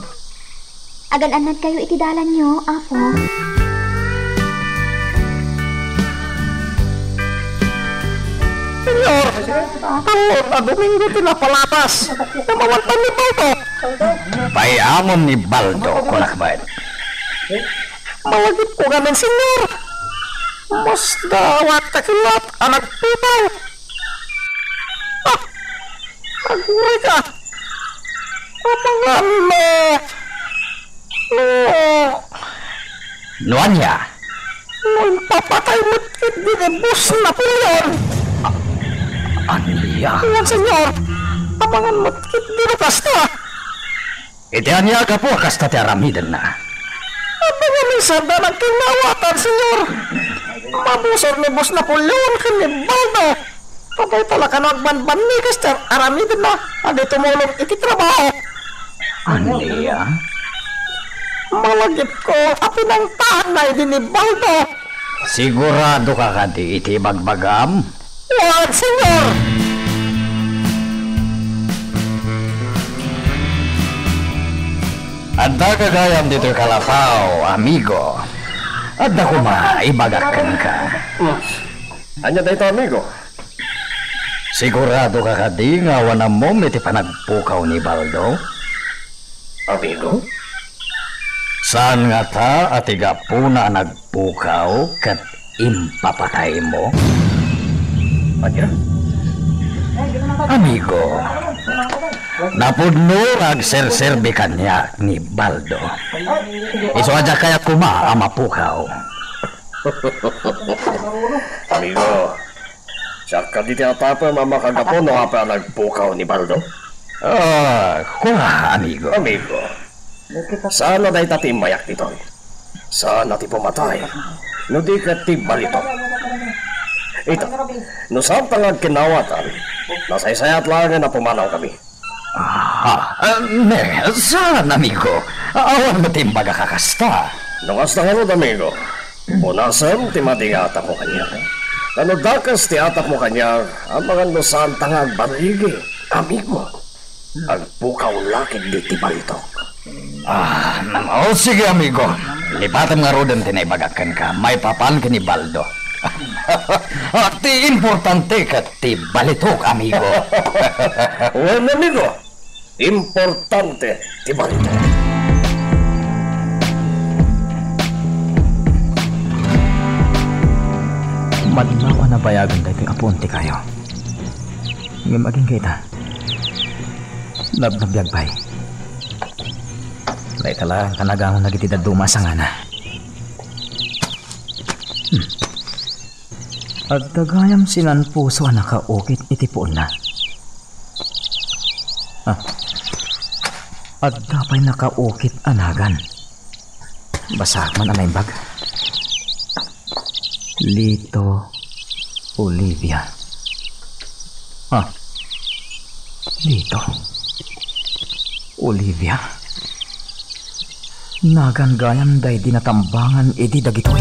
Agan-annadkayo iti dalanyo, Apo. Señor, tallo a Domingo ti napalatas. Namawantan ni Baldo. Pay-amon ni Baldo, kunak met. Malagipko ngamin, Señor. Masdawat ta kilat a nagpukaw. Ah, aguray ka. Amangan no, no, no ania? No impapatay met ketdi ni Boss Napoleon. A-, ania? Wen, Señor. Amangan met ketdi no kasta. Iti ania a gapu a kasta ti aramidenna? Adda ngamin sanda nagkinnawatan, Señor. Mabusor ni Boss Napoleon ken ni Baldo. Patay talaga no agbanbannikas ti ar-, aramidenna a di tumulong iti trabaho. Ania? Malagipko a pinangtaanna idi ni Baldo. Sigurado ka kadi iti ibagbagam? Wen, Señor! Adda gagayam ditoy kalapaw, amigo. Adda koma ibagak kenka. Ania dayta, amigo? Sigurado ka kadi nga awan ammom iti panagpukaw ni Baldo? Amigo? Saan ngata a ti gapuna a nagpukaw ket impapataymo? Ania? Amigo, napudno nga agserserbi kaniak ni Baldo. Isu a diak kayat koma a mapukaw. Amigo, siak kadi ti atapem a makagapu no apay a nagpukaw ni Baldo? Ah, kua, amigo. Amigo, saan a dayta ti immayak ditoy. Saan a ti pumatay. No di ket ti balitok. Ita, no saanta nga agkinnawatan, nasaysayaat laengen a pumanawkami. Ah, ah, ne, saan, amigo? Awan met imbagak a kasta. No kasta ngarud, amigo, punasem ti madi nga atapmo kaniak. Ngano dakes ti atapmo kaniak, amangan no saanta nga agbarigi, amigo? Agpukaw la ketdi ti balitok. Ah, o sige, amigo. Lipatem ngaruden ti naibagak kenka maipapan ken ni Baldo. Ah, ti importante ket ti balitok, amigo. Wen, amigo. Importante ti balitok. Madlaw a nabayagen daytoy a puon ti kayo. Ngem agingga ita. Nabnabbiag pay. Dayta la, kanagangon dagiti dadduma a sangana. Hmm. Adda gayam sinan puso a nakaukit iti puonna. Ah. Adda pay nakaukit a nagan. Basaak man a naimbag. Lito, Olivia. Ah. Lito. Olivia. Nagan gayam daydi natambangan idi dagitoy.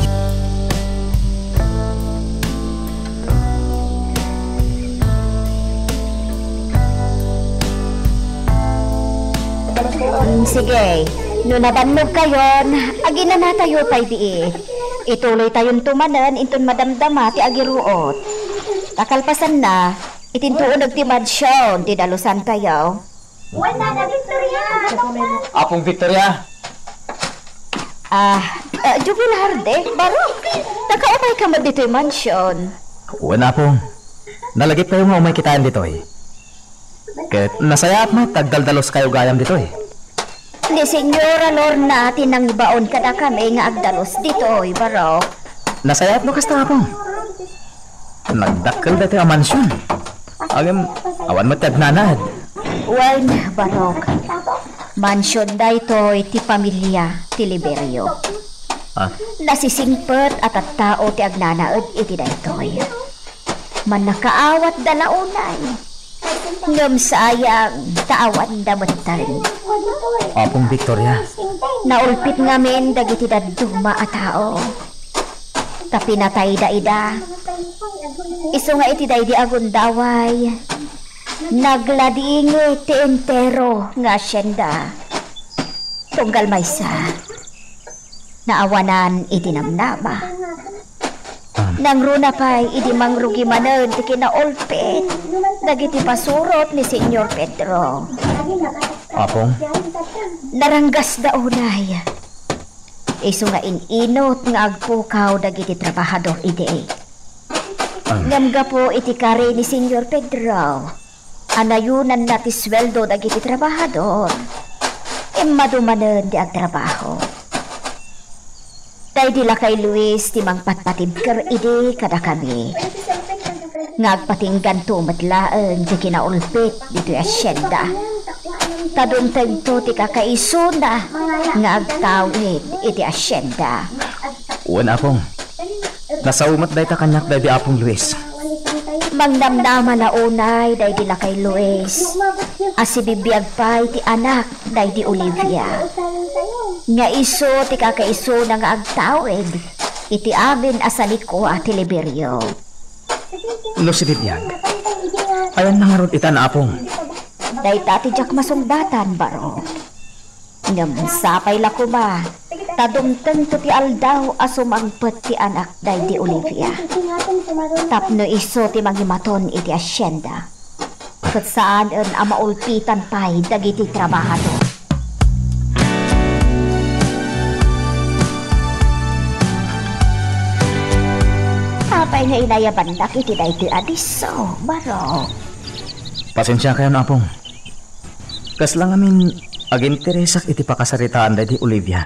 Mm, sige, no nabannogkayon, aginanatayo pay biit. Ituloytayonto manen inton madamdama ti agiruot. Ta kalpasanna, itinto uneg ti mansion ti dalusantayo. Wen, Nana Victoria! Apong Victoria! Ah, ah, Jubilarde, Barok, nakaumayka met ditoy mansion. Wen, Apong. Nalagipkayo nga umay kitaen ditoy. Ket nasayaat met ta agdaldaluskayo gayam ditoy. Ni Señora Lorna ti nangibaon kadakami nga agdalus ditoy, Barok. Nasayaat no kasta, Apong. Nagdakkel daytoy a mansion. Ngem, awan met ti agnanaed. Wen, Barok. Mansion daytoy ti pamilia ti Liberio. Ah. Nasisingpet a tattao ti agnanaed iti daytoy. Mannakaawatda la unay. Ngem sayang ta awanda metten. Apong Victoria. Naulpit ngamin dagiti dadduma a tao. Ta pinatayda ida. Isu nga iti daydi a gundaway, nagladingit ti entero nga hacienda. Tunggal maysa, naawanan iti namnama. Nangruna pay idi mangrugi manen ti kinaulpit dagiti pasurot ni Señor Pedro. Apong? Naranggasda unay. Isu nga in-inut nga agpukaw dagiti trabahador idi. Ngem gapu iti kari ni Señor Pedro, a nayunanna ti sueldo dagiti trabahador, immadu manen ti agtrabaho. Daydi lakay Luis ti mangpatpatibker idi kadakami nga agpatingganto met laeng ti kinaulpit ditoy hacienda. Ta dumtengto ti kakaisuna nga agtawid iti hacienda. Wen, Apong. Nasao met dayta kaniak daydi Apong Luis. Mangnamnama la unay daydi lakay Luis a sibibiag pay ti anak daydi Olivia, nga isu ti kakaisuna nga agtawid iti amin a sanikua ti Liberio. No sibibiag, ayanna ngarud ita, Apong? Dayta ti diak masungbatan, baro. Ngem sapay la koma ta dumtengto ti aldaw a sumangpet ti anak daydi Olivia tapno isu ti mangimaton iti hacienda, ket saanen a maulpitan pay dagiti trabahador. Apay nga inayabannak iti daytoy a disso, baro? Pasensiakayon, Apong. Kasla ngamin, aginteresak iti pakasaritaan daydi Olivia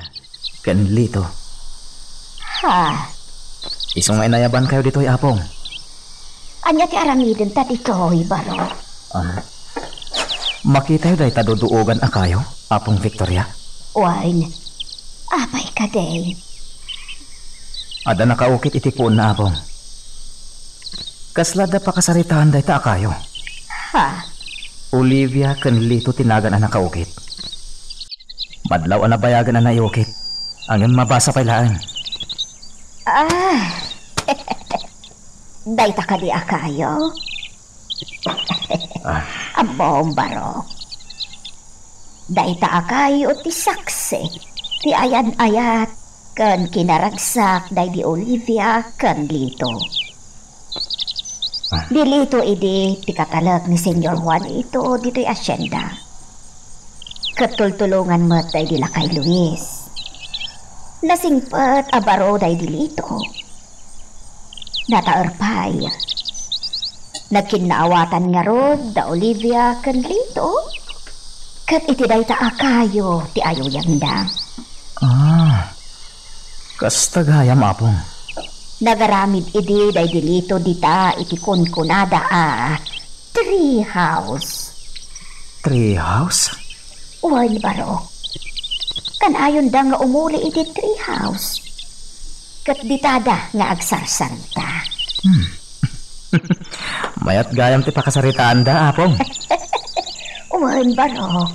ken Lito. Ha? Isu nga inayabankayo ditoy, Apong. Ania ti aramidenta ditoy, baro? Ah, makitayo dayta duduogan a kayo, Apong Victoria? Wen. Apay kadi? Adda nakaukit iti puonna, Apong. Kasla adda pakasaritaan dayta a kayo? Ha? Olivia ken Lito ti nagan a nakaukit. Madlaw a nabayagen a naiukit. Ngem mabasa pay laeng. Ah. Dayta kadi a kayo? Ah. Ammom, baro. Dayta a kayo ti saksi ti ayan-ayat ken kinaragsak daydi Olivia ken Lito. Ah. Ni Lito idi ti katalek ni Señor Juanito ditoy hacienda. Ket tultulongan met daydi lakay Luis. Nasingpet a baro daydi Lito. Nataer pay. Nagkinnaawatan ngarud da Olivia ken Lito. Ket iti dayta a kayo ti ayuyangda. Ah. Kasta gayam, Apong. Nagaramid idi daydi Lito dita iti kunkunada a tree house. Tree house? Wen, baro. Kanayonda nga umuli iti tree house. Ket ditada nga agsarsarita. Hmm. Mayat gayam ti pakasaritaanda, Apong. Wen, baro.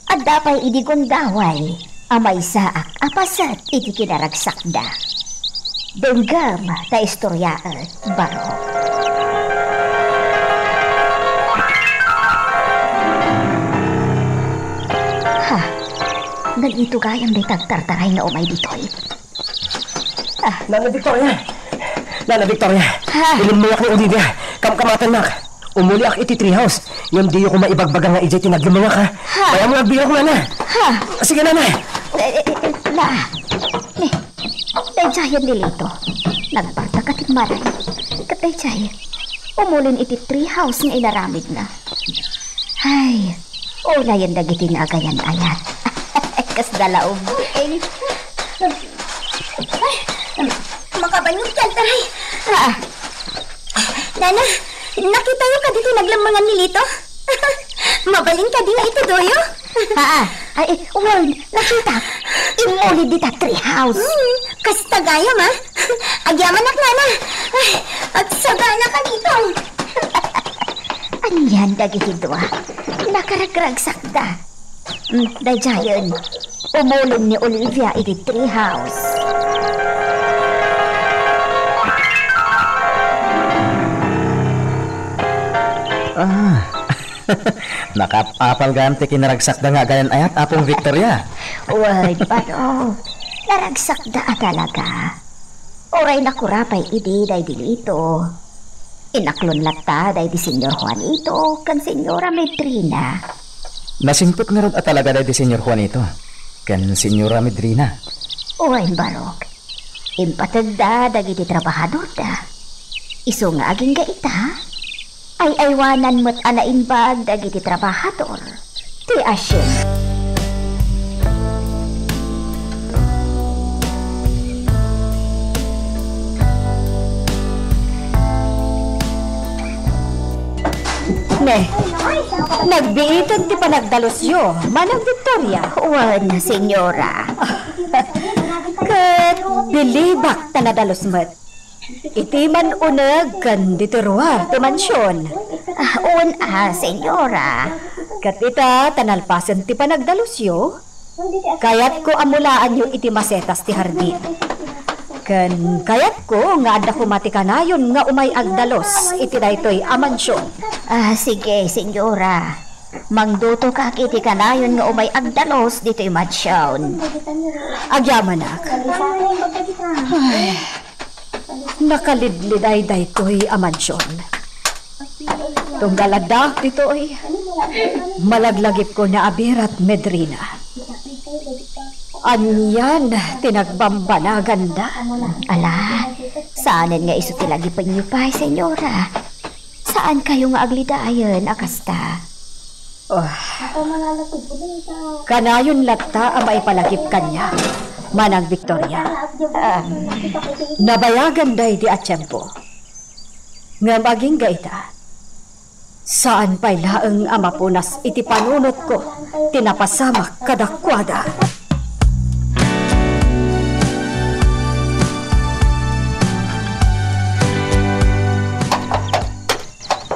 Adda pay idi gundaway a maysaak a paset iti kinaragsakda. Denggem ta istoriaet, baro. Ha? Nagitugayam dayta agtartaray nga umay ditoy. Ah. Nana Victoria! Nana Victoria! Ha? Inemmengak ni Olivia. Kamkamatennak. Umuliak iti treehouse. Ngem diyo koma ibagbaga nga idiay ti nagemmengak, ha? Ha? Kayatmo nga agbirok, Nana. Ha? Sige, Nana. Eh, eh, eh, na. Ni, daydiayen ni Lito. Nagbarta ka ti maray. Ket daydiay, umulin iti treehouse nga inaramidna. Ay, ulayen dagiti nga agayan-ayat. Kasda la ubing. Ay, makabannog ti altar, ay. Ah. Nana, nakitayo kadi ti naglemmengan ni Lito? Mabalin kadi nga itudoyo? Ah, ah. Ay, eh, wen, nakita. Immuli dita treehouse. Hmm, kasta gayam, ah. Agyamanak, Nana. Ay, agsagana ka dito. Anian dagiti dua? Nakaragragsakda. Hmm, daydiayen. Umulin ni Olivia iti treehouse. Ah, nakap-apal gayam ti kinaragsakda nga agayan-ayat, Apong Victoria. Wen, Barok, naragsakda a talaga. Uray nakura pay idi daydi Lito. Inaklon latta daydi Señor Juanito ken Señora Medrina. Nasingpet ngarud a talaga daydi Señor Juanito ken Señora Medrina. Wen, Barok, impategda dagiti trabahadorda. Isu nga agingga ita, ay-aywanan met a naimbag dagiti trabahador ti asyenda. Ne, nagbiiten ti panagdalusyo, Manang Victoria. Wen, Señora. Ket bilibak ta nadalus met. Iti man-uneg ken ditoy ruar ti mansion. Ah, wen a, Señora. Ket ita, ta nalpasen ti panagdalusyo, kayatko a mulaanyo iti masetas ti hardin. Ken kayatko nga adda koma ti kanayon nga umay agdalus iti daytoy a mansion. Ah, sige, Señora. Mangdutokak iti kanayon nga umay agdalus ditoy mansion. Agyamanak. Ay, nakalidliday daytoy a mansion. Tunggal addaak ditoy, malaglagipko ni Abirat Medrina. Anian ti nagbambanaganda? Ala, saanen nga isu ti lagipenyo pay, Señora. Saankayo nga aglidayen a kasta? Oh. Kanayon latta a maipalagip kaniak, Manang Victoria. Um, nabayagan daydi a tiempo. Ngem agingga ita, saan pay laeng a mapunas iti panunotko ti napasamak kadakuada.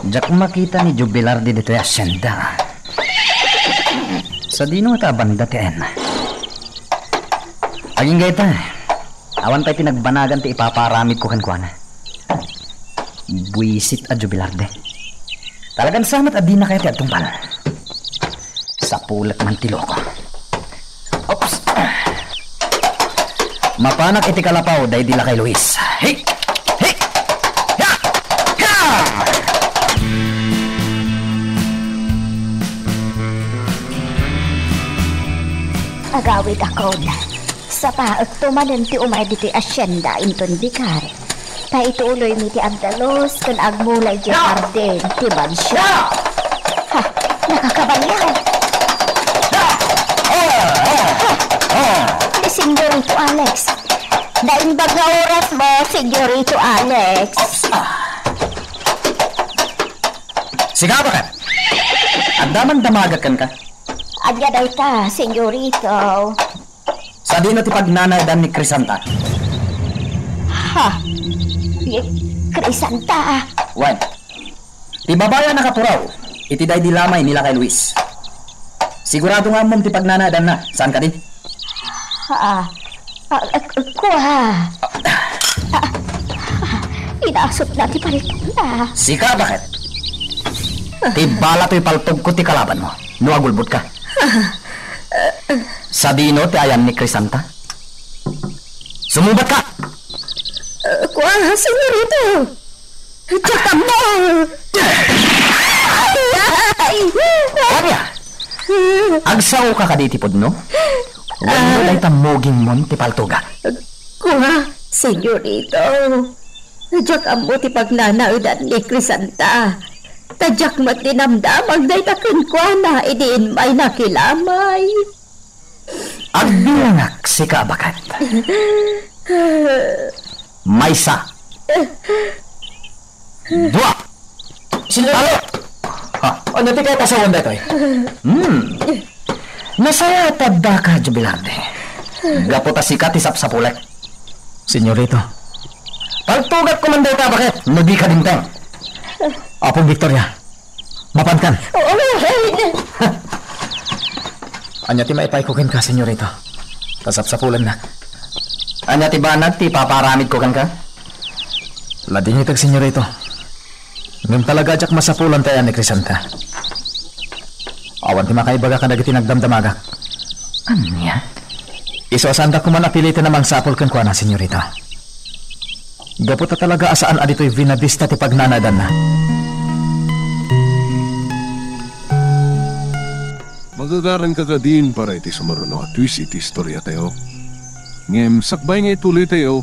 Diak makita ni Jubilardi ditoy hacienda. Sadino ta banda ti ayanna? Agingga ita, awan pay ti nagbanagan ti ipapaaramidko kenkuana. Buisit a Jubilardi. Talagan sa met a dinakay ti agtungpal. Sapulek man ti loko. Oops. Mapanak iti kalapaw daydi lakay Luis. Hey! Hey! Ya! Ya! Agawidakon. Sapaekto manen ti umay ditoy hacienda inton bikar. Ta ituloymi ti agdalus ken agmula idiay hardin ti mansion. Ha, nakakabayaw. Ha, ni Señorito Alex. Naimbag nga orasmo, Señorito Alex. Oops. Sika, baket. Adda man damagek kenka. Ania dayta, Señorito? Sadino ti pagnanaedan ni Crisanta? Ha? Ni Crisanta? Wen, ti babai a nakaturaw iti daydi lamay ni lakay Luis. Sigurado nga ammom ti pagnanaedanna, saan kadi? Ah, ah, ah, kua. Ah, ah, inasupna ti paltogna. Sika, baket? Ti bala toy paltogko ti kalabanmo, no agulbodka. Sadino ti ayan ni Crisanta? Sumubatka! Ah, kua, Señorito. Diak ammo. Ay, ay. Ania? Agsaoka kadi iti pudno? Wenno dayta mugingmon ti paltogak? Kua, Señorito. Diak ammo ti pagnanaedan ni Crisanta. Ta diak met dinamdamag dayta kenkuana idi immay nakilamay. Agbilangak, sika a baket. Maysa. Dua. Talo. Ha? Ania ti kaipasawan daytoy? Hmm. Nasayaat ta addaka, Jubilardi. Gapu ta sika ti sapsapulek. Señorito. Paltogakko man dayta, baket, no dika dimteng. Apong Victoria, mapankan. Oo, Lord. Ania ti maipayko kenka, Señorito? Ta sapsapulennak. Ania ti banag ti ipapaaramidko kenka? Ladingitag, Señorito. Ngem talaga a diak masapulan ti ayan ni Crisanta. Awan ti makaibaga kadagiti nagdamdamagak. Ania? Isu a saandak koma a piliten a mangsapul kenkuana, senyorita. Gapu ta talaga a saan a ditoy Buena Vista ti pagnanaedanna. Magagaranka kadin para iti sumaruno a twist iti istoriatayo. Ngem sakbay nga ituloytayo,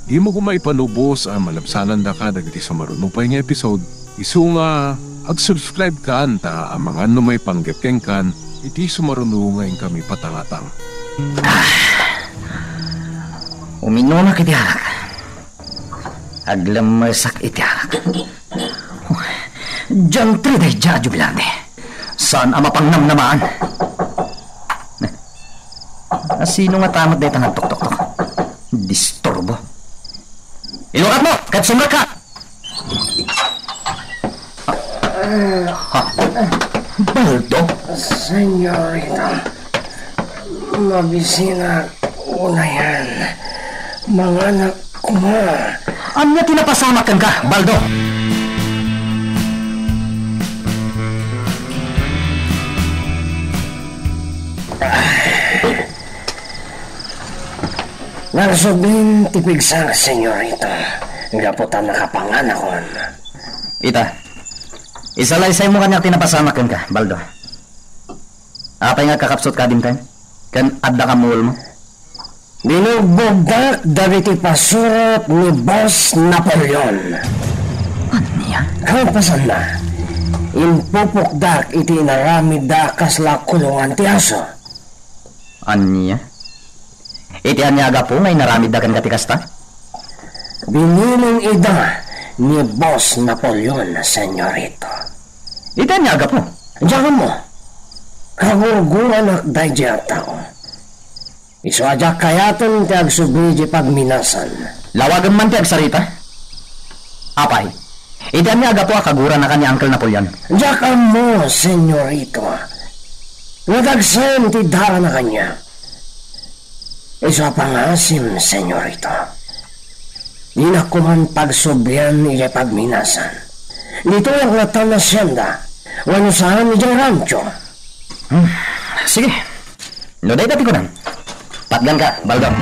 dimo koma ipalubos a malabsanandaka dagiti sumaruno pay nga episode. Isu nga ag-subscribe kan ta amangan no maipanggep kenkan iti sumaruno nga inkami patangatang. Uminumak iti arak. Aglemmesak iti arak. Diantre daydiay a jubilarte. Saan a mapangnamnamaan. Asino ngata met dayta nagtuktoktok? Disturbo. Ilukatmo ket sumrekka! Ha? Baldo? Senyorita, mabisinak unayan. Manganak koma. Ania ti napasamak kenka, Baldo? Nagsublin ti pigsak, senyorita, gapu ta nakapanganakon. Ita, isalaysaymo kaniak ti napasamak kenka, Baldo. Apay nga agkakapsut ka dimtay? Ken adda kammuelmo? Binugbogdak dagiti pasurot ni Boss Napoleon. Ania? Kalpasanna, impupokdak iti inaramidda a kasla kulongan ti aso. Ania? Iti ania a gapu nga inaramidda kenka ti kasta? Binilin ida ni Boss Napoleon, senyorito. Iti ania a gapu? Diak ammo. Kagurguranak daydiay a tao. Isu a diak kayaten ti agsubli idiay pagminasan. Lawagem man ti agsarita. Apay, iti ania a gapu a kaguranaka ni Uncle Napoleon? Diak ammo, senyorito. Nga dagsen ti darana kaniak. Isu a pangaasim, senyorito. Dinak koman pagsublian idiay pagminasan. Ditoyak ngatan a sienda, wenno saan idiay rancho. Hmm, sige. No dayta ti kunam, patganka, Baldo.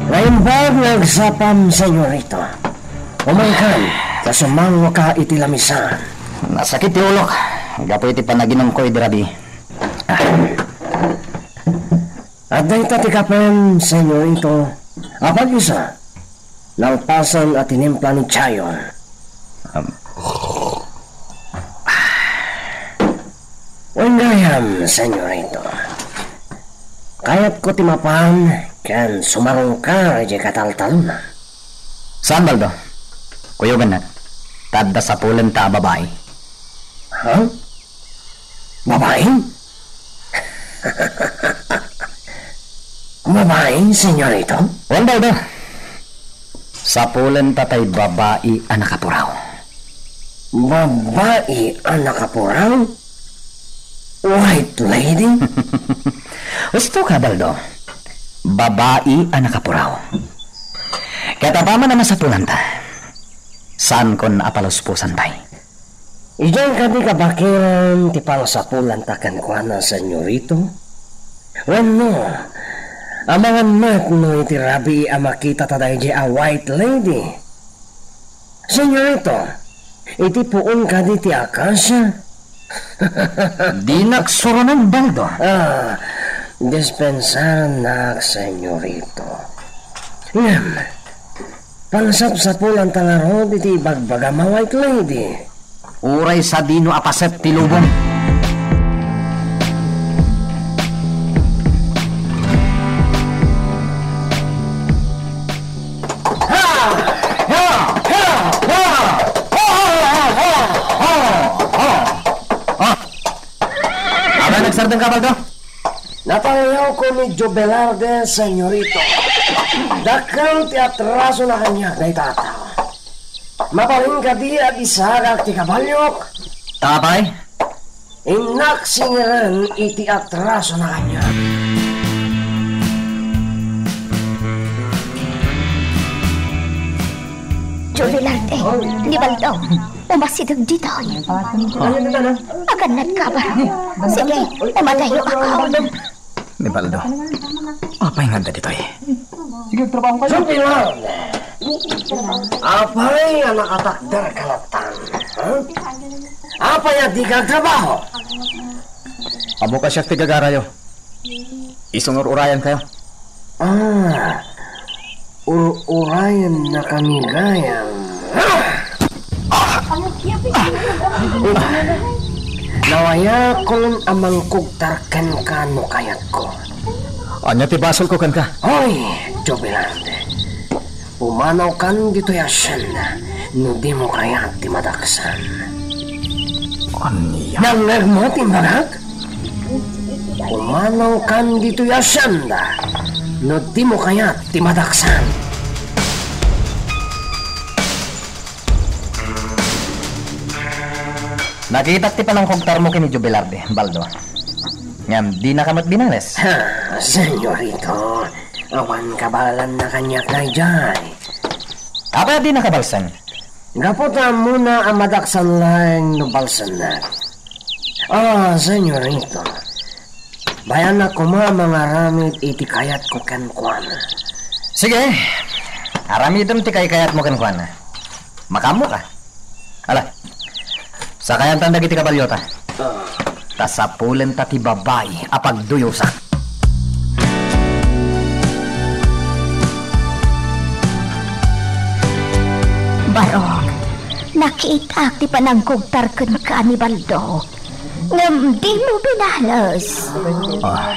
Naimbag nga agsapam, senyorito. Umangkan, ta sumangoka iti lamisaan. Nasakit ti ulok gapu iti panaginumko idi rabii. Adda ita ti kapem, senyorito. Apag-isa, nalpasan a tinimpla ni Chayon. Wen gayam, senyorito. Kayatko ti mapan ken sumarungkar idiay kataltalonam. Saan, Baldo? Kuyogannak. Ta adda sapulenta a babai. Ha? Babai? Babai, senyorito? Wen, Baldo. Sapulenta tay babai a nakapuraw. Babai a nakapuraw? White lady? Husto ka, Baldo. Babai a nakapuraw. Ket apaman a masapulanta, saankon a palusposan pay. Idiay kadi kabakiran ti pangsapulanta kenkuana, senyorito? Wenno, amangan met no iti rabii a makitata daydiay a white lady? Senyorito, iti puon kadi ti akasia? Dinak suronen, Baldo. Ah, dispensarannak, senyorito. Ngem, pangsapsapulanta ngarud iti ibagbagam a white lady. Uray sadino a paset ti lubong. Aba, nagsardengka, Baldo? Napangayawko ni Joe Velarde, senyorito. Dakkel ti atrasona kaniak dayta a tao. Mabalin kadi a disagak ti kabaliok? Apay? Innak singiren iti atrasona kaniak. Velarde, ni Baldo, umasideg ditoy. Agannad ka, baro. Sige, umadayo ako. Ni Baldo, apay nga adda ditoy? Sige, trabaho kayo. Supilan! Apay a nakatakder ka latta, ha? Apay a dika agtrabaho? Ammok a siak ti gagarayo. Isungur-urayan kayo. Ah, ur-urayan na kami gayam. Ah! Nawayakon a mangkugtar kenka no kayatko. Ania ti basolko kenka? Hoy, Jovelande. Pumanawkan ditoy a sienda no dimo kayat ti madaksan. Ania? Nangngegmo ti imbagak? Pumanawkan ditoy a sienda no dimo kayat ti madaksan. Nakitak ti panangkugtarmo ken ni Jovelande, Baldo. Ngem dinaka met binales. Ha, senyorito, awan kabaelanna kaniak daydiay. Apay a dinaka balsen? Gapu ta ammona a madaksan laeng no balsennak. Ah, senyorito, bayanak koma a mangaramid iti kayatko kenkuana. Sige, aramidem ti kaykayatmo kenkuana. Makaammoka? Ala, sakayantan dagiti kabalyota. Ta sapulenta ti babai a pagduyosak. Barok, nakitak ti panangkugtar kenka ni Baldo, ngem dimo binales. Ah.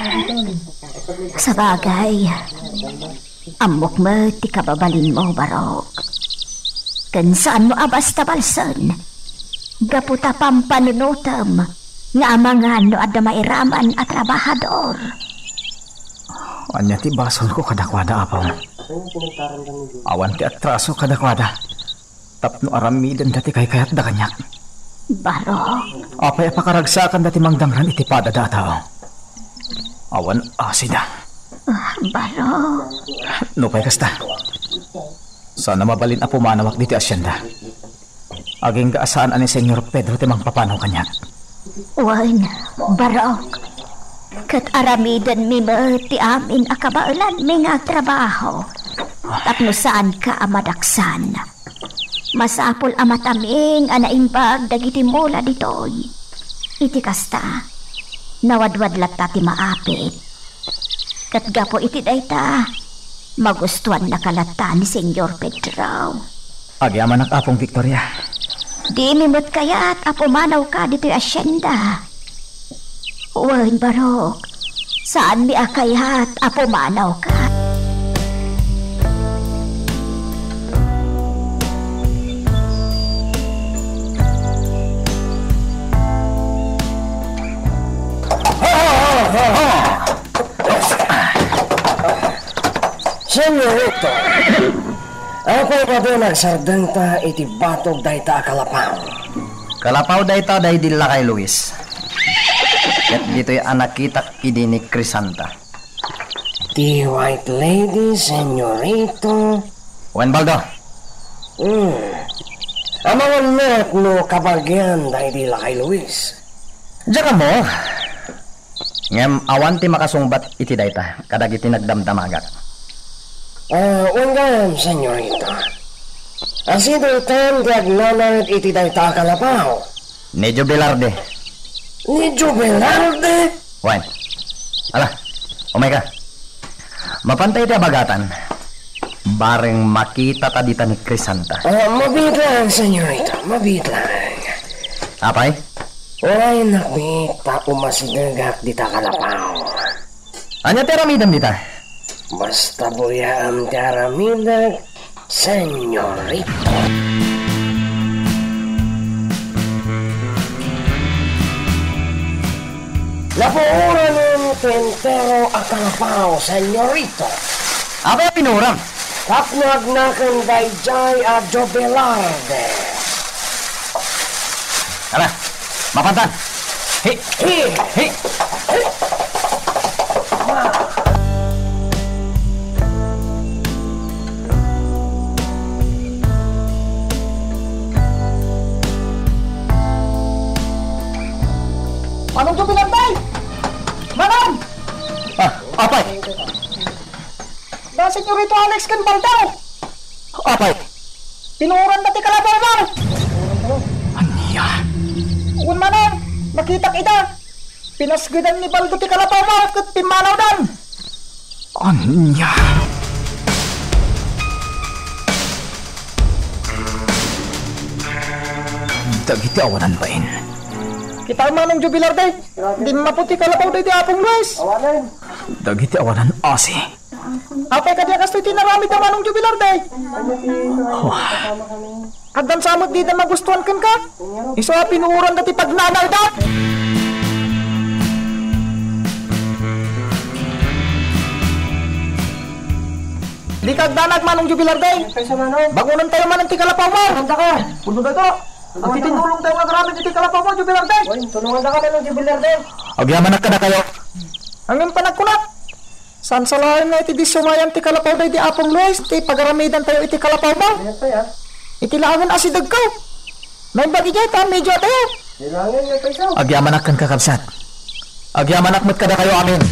Sabagay, ammok met ti kababalinmo, Barok. Ken saanmo a basta balsen, gapu ta pampanunotem nga amangan no adda mairaman a trabahador. Ania ti basolko kadakuada, Apo? Awan ti atraso kadakuada tapno aramidenda ti kaykayatda kaniak. Barok. Apay a pakaragsakanda ti mangdangran iti padada a tao? Awan asida. Ah, Barok. Nupay kasta, saan a mabalin a pumanawak ditoy asienda. Agingga a saan a ni Señor Pedro ti mangpapanaw kaniak. Wen, Barok, ket aramidenmi met ti amin a kabaelanmi nga agtrabaho tapno saanka a madaksan. Masapul a mataming a naimbag dagiti mula ditoy. Iti kasta, nawadwad latta ti maapit. Ket gapu iti dayta, magustuannaka latta ni Señor Pedro. Agyamanak, Apong Victoria. Dimi met kayat a pumanawka ditoy asienda. Wen, Barok, saanmi a kayat a pumanawka. Señorito, apay kadi nagsardengta iti batog dayta a kalapaw? Kalapaw dayta daydi lakay Luis. Ket ditoy a nakitak idi ni Crisanta. Ti White Lady, Señorito. Wen, Baldo. Hmm. Amangan met no kabagian daydi lakay Luis. Diak ammo. Ngem awan ti makasungbat iti dayta kadagiti nagdamdamagak. Ah, wen gayam, Señorita. Asino itan ti agnanaed iti dayta a kalapaw? Ni Jovelarde. Ni Jovelarde? Wen. Ala, umayka. Mapanta iti abagatan. Bareng makitata dita ni Crisanta. Ah, mabiit laeng, Señorita. Mabiit laeng. Apay? Uray nakbit ta umasidegak dita kalapaw. Ania ti aramidem dita? Basta buyaam ti aramidek, Señorita. Napuoranen ti entero a kalapaw, Señorita. Apay a pinuoram? Tapno agnaken daydiay a Jovelarde. Ala, mapantan. Hi! Hi! Hi! Hi! Ma! Manong Jubilarte! Manong! Ah, apay! Da Senyorito Alex ken Baldo! Apay! Pinuoranda ti kalapawmo! Ania? Wen, Manong, nakitak ida. Pinasgedan ni Baldo ti kalapawmo ket pimmanawdan. Ania? Dagiti awanan bain. Kita, Manong Jubilarte, dimmapo ti kalapaw daydi Apong Luis. Dagiti awanan asi. Apay kadi a kastoy ti inaramid da Manong Jubilarte? Wah. Addan sa met dida magustuhan kenka? Isu a pinuoranda ti pagnanawda. Dika agdanag, Manong Jubilarte. Kaysa, Manong? Bangonentayo manen ti kalapawmo. Saan ka? Puno na to. Agtitinulongtayo nga agraman iti kalapawmo, Jubilarte. Uy, tulongandaka, Manong Jubilarte. Agyamanak kadakayo. Ngem panagkunak. Saan sa laeng nga iti disumayan ti kalapaw daydi Apong Luis ti pagaramidantayo iti kalapawmo? Ania pay, ah? Iti laengen a sidegko. Naimbag idiay ta medyo atayo. Kailangan nga pay, sao? Agyamanak kenka, kabsat. Agyamanak met kadakayo amin.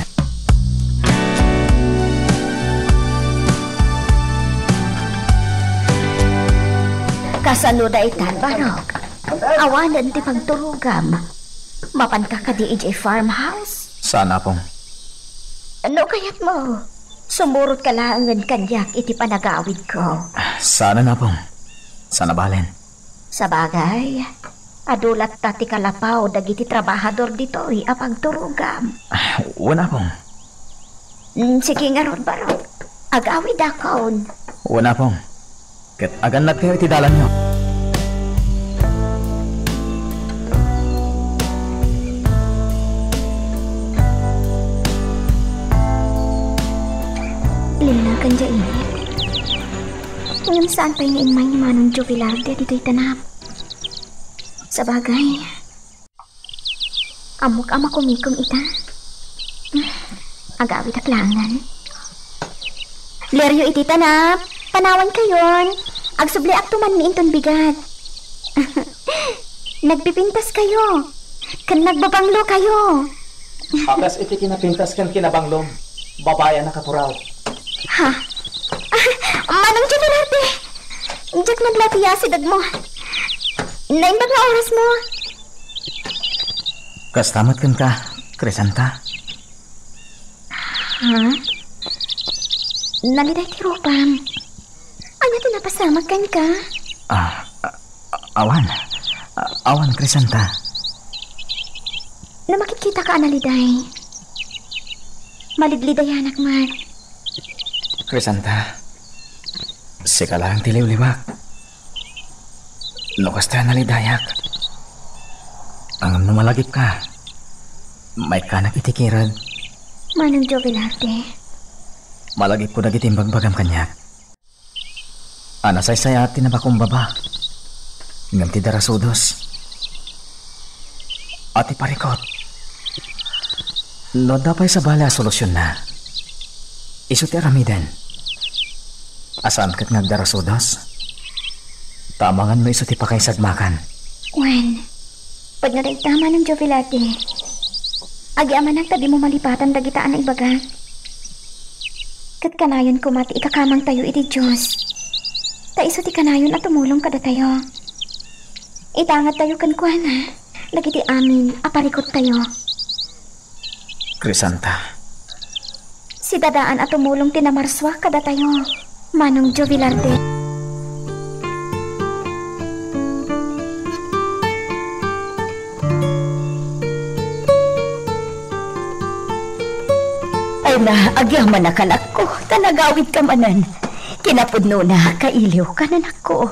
Kasano daytan, Barok? Awanen ti pagturogam. Mapanka kadi idiay farmhouse? Saan, Apong. No kayatmo, sumurotka laengen kaniak iti panagawidko. Saan, Apong. Saan a balen. Sabagay, adu latta ti kalapaw dagiti trabahador ditoy a pagturogam. Wen, Apong. Mm, sige ngarud, Barok. Agawidakon. Wen, Apong. Ket agannadkayo iti dalanyo. Linnagan diay init. Ngem saan pay nga immay ni Manong Jovelarde ditoy tanap. Sabagay, ammok a makumikom ita. Agawidak laengen. Lerio iti tanap, panawankayon. Agsubliakto man mi inton bigat. Nagpipintaskayo. Ken nagbabanglokayo. A kas iti kinapintas ken kinabanglom, babai a nakapuraw. Ha? Ah, Manong Jovelarte! Diak nadlaw ti asidegmo. Naimbag nga orasmo. Kasta met kenka, Crisanta. Ha? Naliday ti rupam. Ania ti napasamak kenka? Ah, ah, awan. Ah, awan, Crisanta. No makitkitaka a naliday, malidlidayanak met. Crisanta, sika laeng ti liwliwak. No kasta, nalidayak. Ngem no malagipka, maikkanak iti kirud. Manong Jovelarte. Malagipko dagiti imbagbagam kaniak. A nasaysayaat ti napakumbaba, ngem ti darasudos a ti parikut. No adda pay sabali a solutionna, isu ti aramiden. A saan ket nga agdarasudos, ta amangan no isu ti pakaisagmakan. Wen, pudno dayta, Manong Jovelarte. Agyamanak ta dimo malipatan dagita a naibagak. Ket kanayon koma ti ikakamangtayo iti Dios, ta isu ti kanayon a tumulong kadatayo. Itangadtayo kenkuana dagiti amin a parikuttayo. Crisanta. Sidadaan a tumulong ti namarsua kadatayo, Manong Jovelarte. Ay na, agyamanak, anakko, ta nagawidka manen. Kinapudnona, kailiwka, anakko.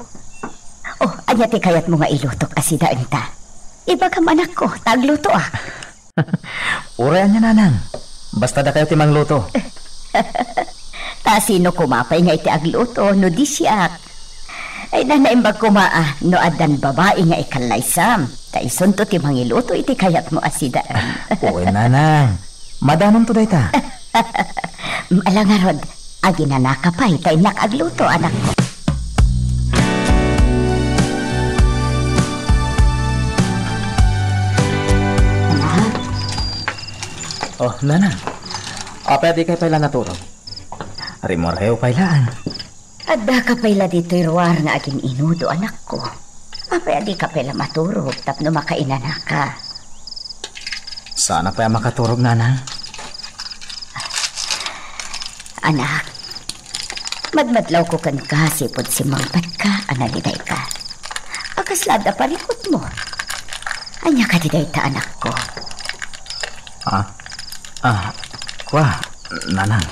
Oh, ania ti kayatmo nga ilutok a sidaenta? Ibagam, anakko, ta aglutoak. Uray ania, nanang. Basta dakayo ti mangluto. Ta sino koma pay nga iti agluto no di siak? Ay, na, naimbag koma a no addan babai nga ikallaysam, ta isunto ti mangiluto iti kayatmo a sidaen. Wen, nanang. Madanonto dayta. Ala ngarud, aginanaka pay ta innak agluto, anakko. Anak, Oh, nanang. Apay a dikay pay la naturog? Rimmuarkayo pay laeng. Addaka pay la ditoy ruar nga agin-inudo, anakko. Apay a dika pay la maturog tapno makainanaka? Saanak pay a makaturog, nanang. Anak, madmadlawko kenka sipud simmangpetka a nalidayka. A kasla adda parikutmo? Ania kadi dayta, anakko? Ah, ah, kua, nanang.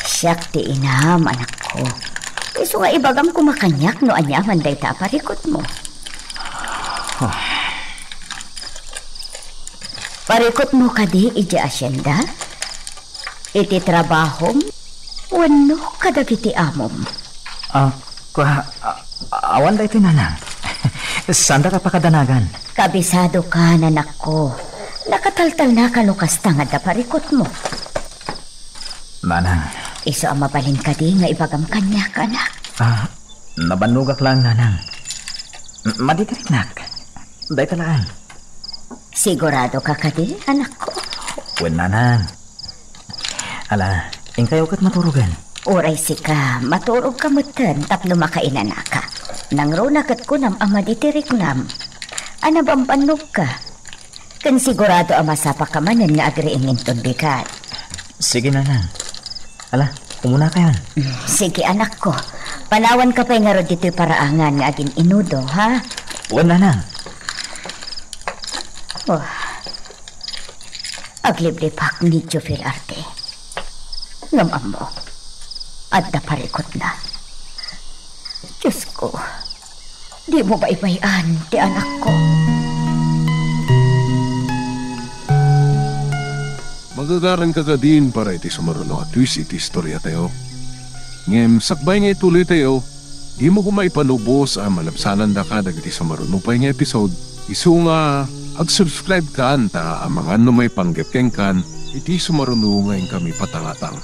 Siak ti inam, anakko. Isu nga ibagam koma kaniak no ania man dayta a parikutmo. Ah. Parikutmo kadi idiay asienda? Iti trabahom wenno kadagiti amom? Ah, kua, a-, awan daytoy, nanang. Saandaka pakadanagan. Kabisadokan, anakko. Nakataltalnaka no kasta nga adda parikutmo. Nanang. Isu a mabalin kadi nga ibagam kaniak, anak? Ah, nabannogak laeng, nanang. M-, madidiriknak. Dayta laeng. Siguradoka kadi, anakko? Wen, nanang. Ala, inkayo ket maturogen. Uray sika, maturogka metten tapno makainanaka. Nangruna ket kunam a madidiriknam. A nabambannogka. Ken sigurado a masapaka manen nga agriing inton bigat. Sige, nanang. Ala, umunakayon. Mm, sige, anakko. Panawanka pay ngarud ditoy paraangan nga agin-inudo, ha? Wen, nanang. Oh. Agliblibak ni Jovel Arte. Ngem ammo, adda parikutna. Diosko, dimo baybay-an ti anakko. Magagaranka kadin para iti sumaruno a twist iti istoriatayo. Ngem sakbay nga ituloytayo, dimo koma ipanubos a malabsanandaka dagiti sumaruno pay nga episode. Isu nga, ag-subscribe kan ta amangan no maipanggep kenkan iti sumaruno nga inkami patangatang.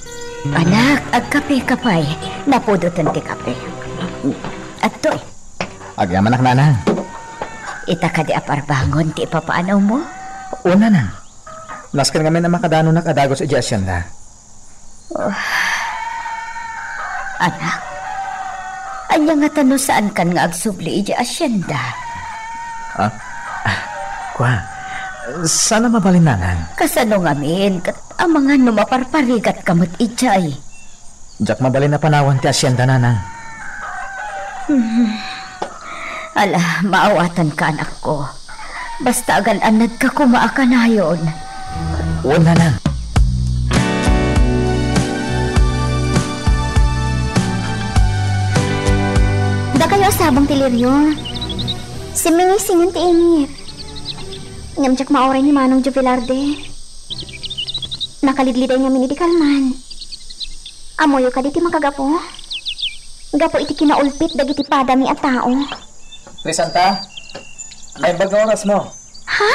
Anak, agkapeka pay. Napudoten ti kape. Adtoy. Agyamanak, nanang. Ita kadi a parbangon ti ipapaanawmo? O, nanang. Nasken ngamin a makadanonak a dagus idiay asienda. Oh. Anak, ania ngata no saankan nga agsubli idiay asienda? Ah? Ah, kua, saan a mabalin, nanang. Kasano ngamin ket amangan no maparparigatka met idiay? Diak mabalin a panawan ti asienda, nanang. Hmm. Ala, maawatanka, anakko. Basta agan-annadka koma a kanayon. Wen, nanang. Dakayo a sabong ti Lirio. Simmingisingen ti init. Ngem diak mauray ni Manong Jovelarde. Nakaligliday ngamin idi kalman. Ammoyo kadi ti makagapu? Gapu iti kinaulpit dagiti padami a tao. Crisanta, naimbag nga orasmo. Ha?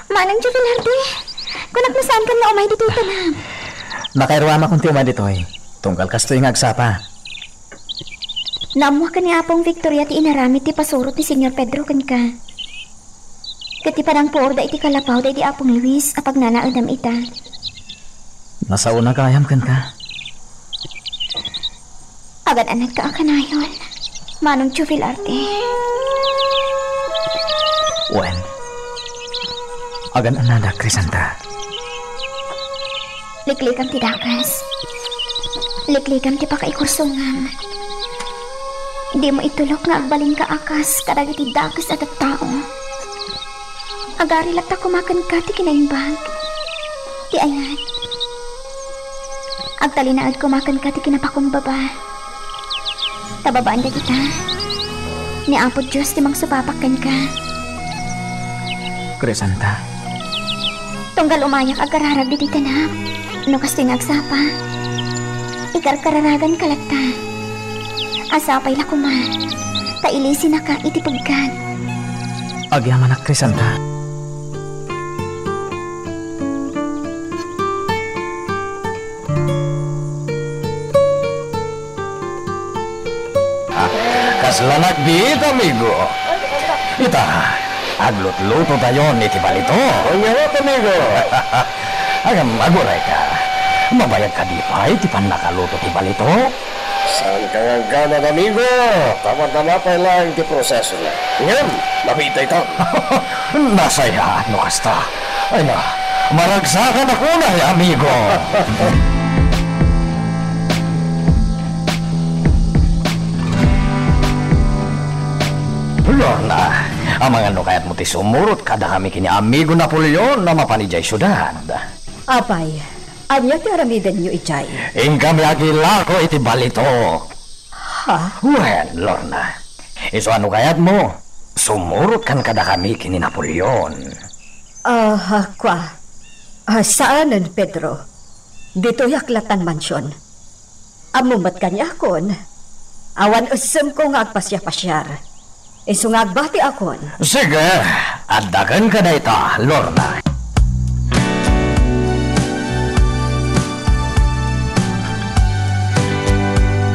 Manong Jovelarde, kunak no saankan nga umay ditoy tanam. Nakairuamakon ti umay ditoy. Tunggal kastoy nga agsapa. Naammoaken ni Apong Victoria ti inaramid ti pasurot ni Señor Pedro kenka. Ket ti panangpuorda iti kalapaw daydi Apong Luis a pagnanaedam ita. Nasaona gayam kenka. Agan-annadka a kanayon, Manong Jovel Arte. Wen, agan-annadak, Crisanta. Liklikam ti dakes. Liklikam ti pakaikursongam. Dimo itulok nga agbalinka a kas kadagiti dakes a tattao. Agari latta koma kenka ti kinaimbag, ti ayat. Agtalinaed koma kenka ti kinapakumbaba. Ta babaen dagita, ni Apo Dios ti mangsupapak kenka. Crisanta. Tunggal umayak agararag ditoy tanam, no kastoy nga agsapa, ikarkararaganka latta. Asapay la koma, ta ilisinaka iti pegkak. Agyamanak, Crisanta. Ah, kasla nakbiit, amigo. Ita, aglutlutotayon iti balito. Ania met, amigo? Ngem agurayka, mabayag kadi pay ti pannakaluto ti balito? Saanka nga agganad, amigo, ta madama pay laeng ti prosesona. Ngem, nabiit dayta. Nasayaat no kasta. Ay na, maragsakan ako na, amigo. Lorna, amangan no kayatmo ti sumurot kadakami ken ni Amigo Napoleon a mapan idiay siudad. Apay, ania ti aramidenyo idiay? Inkami agilako iti balito. Ha? Wen, Lorna, isu a no kayatmo, sumurotkan kadakami ken ni Napoleon. Ah, kua. Ah, saanen, Pedro. Ditoyak latta mansion. Ammom met kaniakon, awan essemko nga agpasiapasiar. Isu nga agbatiakon. Sige, adda kenka dayta, Lorna.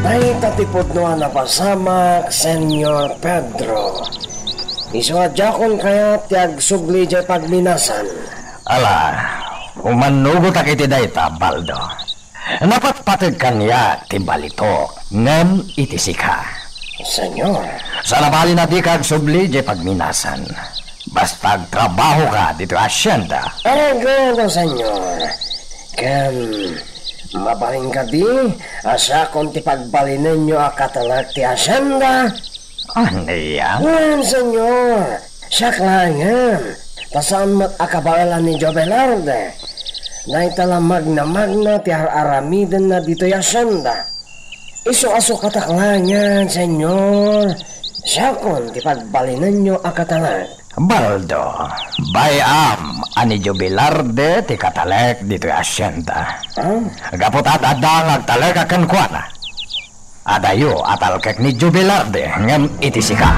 Dayta ti pudno a napasamak, Señor Pedro. Isu a diakon kayat ti agsubli idiay pagminasan. Ala, umannugotak iti dayta, Baldo. Napatpateg kaniak ti balitok, ngem iti sika. Señor. Saan a bali a dika agsubli idiay pagminasan. Basta agtrabahoka ditoy hacienda. Areglo, Señor. Ken, mabalin kadi a siakon ti pagbalinenyo a katalek ti hacienda? Ania? Wen, Señor, siak laengen, ta saan met a kabaelan ni Joe Velarde. Dayta la magna-magna ti ar-aramidenna ditoy hacienda. Isu a sukatak laengen, Señor, siakon ti pagbalinenyo a katalek. Baldo, bay-am a ni Joe Velarde ti katalek ditoy hacienda. Ah? Gapu ta adda nga agtalek a kenkuana. Adayo a talkek ni Joe Velarde ngem iti sika.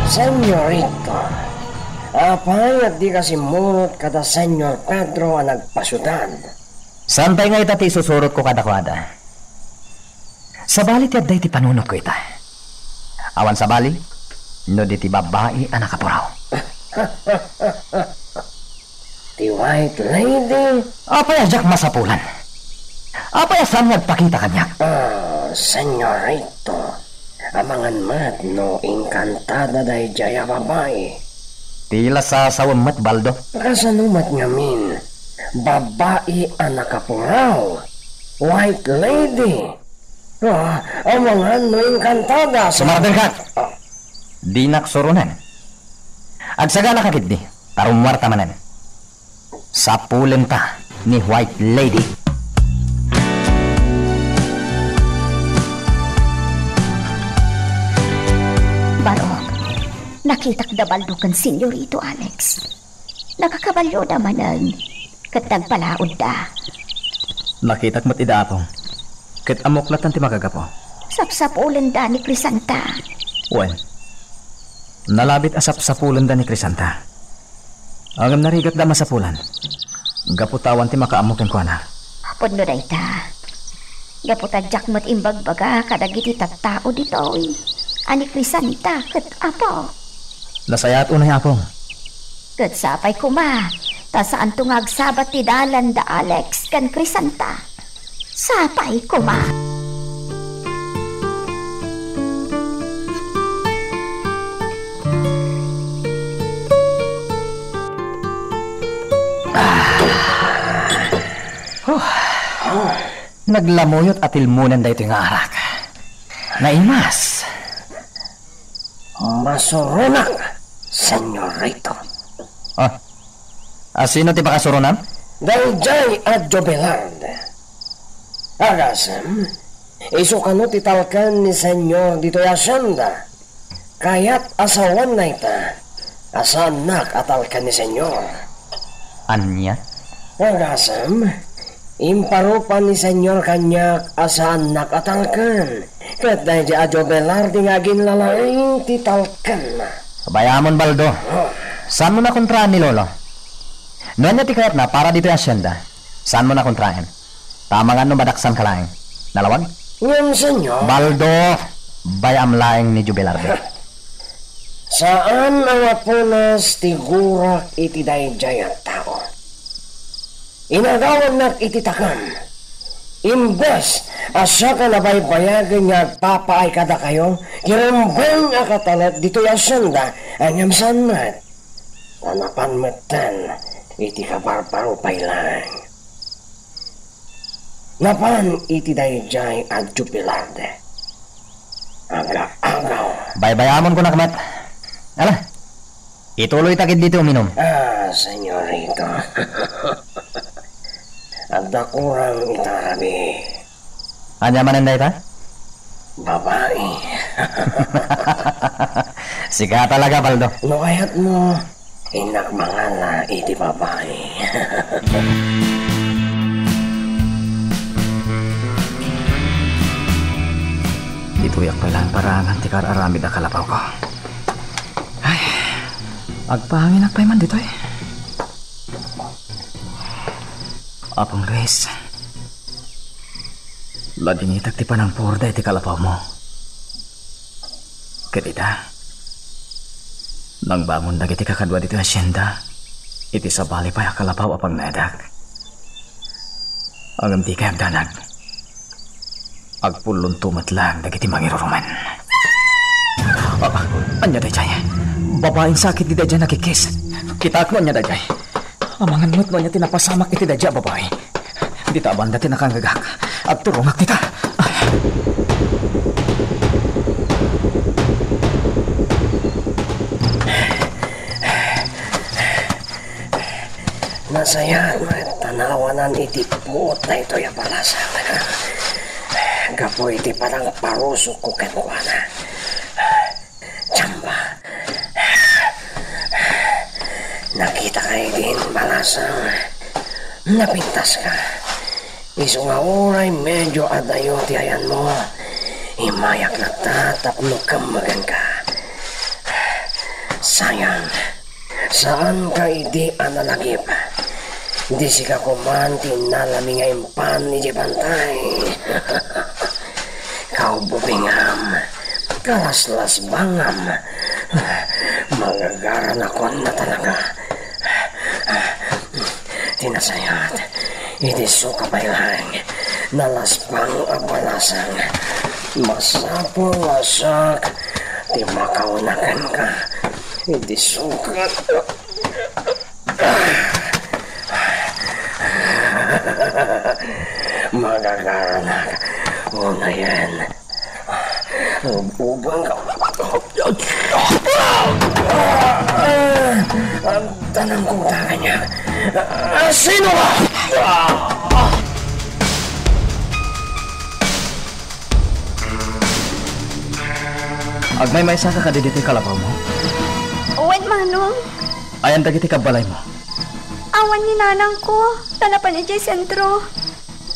Señorito, apay a dika simmurot kada Señor Pedro a nagpasiudad? Saan pay nga ita ti isusurotko kadakuada. Sabali ti adda iti panunotko ita. Awan sabali, no di ti babbai a nakapuraw. Ti White Lady? Apay a diak masapulan? Apay a saan nga agpakita kaniak? Ah, Señorito, amangan met no inkantada daydiay a babai. Ti la sasawem met, Baldo. Kasano met ngamin? Babai a nakapuraw. White Lady. Ah, amangan no inkantada. Sumardengka! Ah. Dinak suronen. Agsaganaka ketdi, ta rummuarta manen. Sapulenta ni White Lady. Barok, nakitak da Baldo ken Señorito Alex. Nakakabalioda manen, ket nagpalaodda. Nakitak met ida, Apong, ket ammok latta ti makagapu. Sapsapulenda ni Crisanta. Wen, nalabit a sapsapulenda ni Crisanta. Ngem narigat da a masapulan, gapu ta awan ti makaammo kenkuana. Apo no dayta, gapu ta diak met imbagbaga kadagiti tattao ditoy a ni Crisanta ket Apo. Nasayaat unay, Apong. Ket sapay koma, ta saanto nga agsabat ti dalan da Alex ken Crisanta. Sapay koma. Ah. Huh. Naglamuyot a tilmonen daytoy nga arak. Naimas. Masuronak, Señorito. Ah, a, sino ti pakasuronam? Daydiay a Jovelard. Agasem, isu kano ti talken ni Señor ditoy hacienda? Kayat a sawen dayta a saannak a talken ni Señor. Ania? Agasem, imparupa ni Señor kaniak a saannak a talken, ket daydiay a Jovelard nga aginlalaing ti talkenna. Bay-amon, Baldo. Oh. Saanmo a kontraen ni Lolo? No ania ti kayatna para ditoy hacienda, saanmo a kontraen. Ta amangan no madaksanka laeng. Nalawag? Ngem, Señor. Baldo, bay-am laeng ni Jovelard. Saan a mapunas ti gurak iti daydiay a tao. Inagawagnak iti takam. Imbes a siak a nabaybayagen nga agpapaay kadakayo, kirumbeng a katalet ditoy a sienda, ngem saan met. Ta napan metten iti kabarbaro pay laeng. Napan iti daydiay a jubilar de. Aga-agaw. Baybayamonko met. Ala, ituloyta ketdi ti uminum. Ah, senyorita. Adda kurang ita rabii. Ania manen dayta? Babai. Sika talaga, Baldo. No kayatmo, innak mangala iti babai. Ditoyak pay laeng parangan ti kar-aramid a kalapawko. Ay, agpahanginak pay man ditoy. Apong Luis, ladingitak ti panangpurda iti kalapawmo. Ket ita, nangbangon dagiti kakadua ditoy hasienda iti sabali pay a kalapaw a pagnaedak. Ngem dikay agdanag. Agpullonto met laeng dagiti mangirurumen. Ah, ania daydiay? Babaeng sakit di daydiay nakikkis. Kitaek no ania daydiay. Amangan met no ania ti napasamak iti daydiay a babai. Dita a banda ti nakangngegak. Agturongak dita. Nasayaat met ta naawanan iti puot daytoy a balasang. Gapu iti panangparusokko kenkuana. Jamba. Nakitaka idin balasang. Napintaska. Isu nga uray medio adayo ti ayanmo, immayak latta tapno kemmegenka. Sayang, saanka idi a nalagip. Di sika koman ti innalami nga impan idiay bantay. Kaububingam, kalaslasbangam, magagaranakon a talaga. Ti nasayaat, iti suka pay laeng, nalasbang a balasang. Masapul a siak ti makauna kenka iti suka. Magagaranak unayen. Ubeng ka. Ang tanang kong taganya. Sino ka? Agmaymaysa ka kadi ditoy kalapawmo? Wen, Manong. Ayan dagiti kabbalaymo? Awan ni nanangko, ta napan idiay sentro.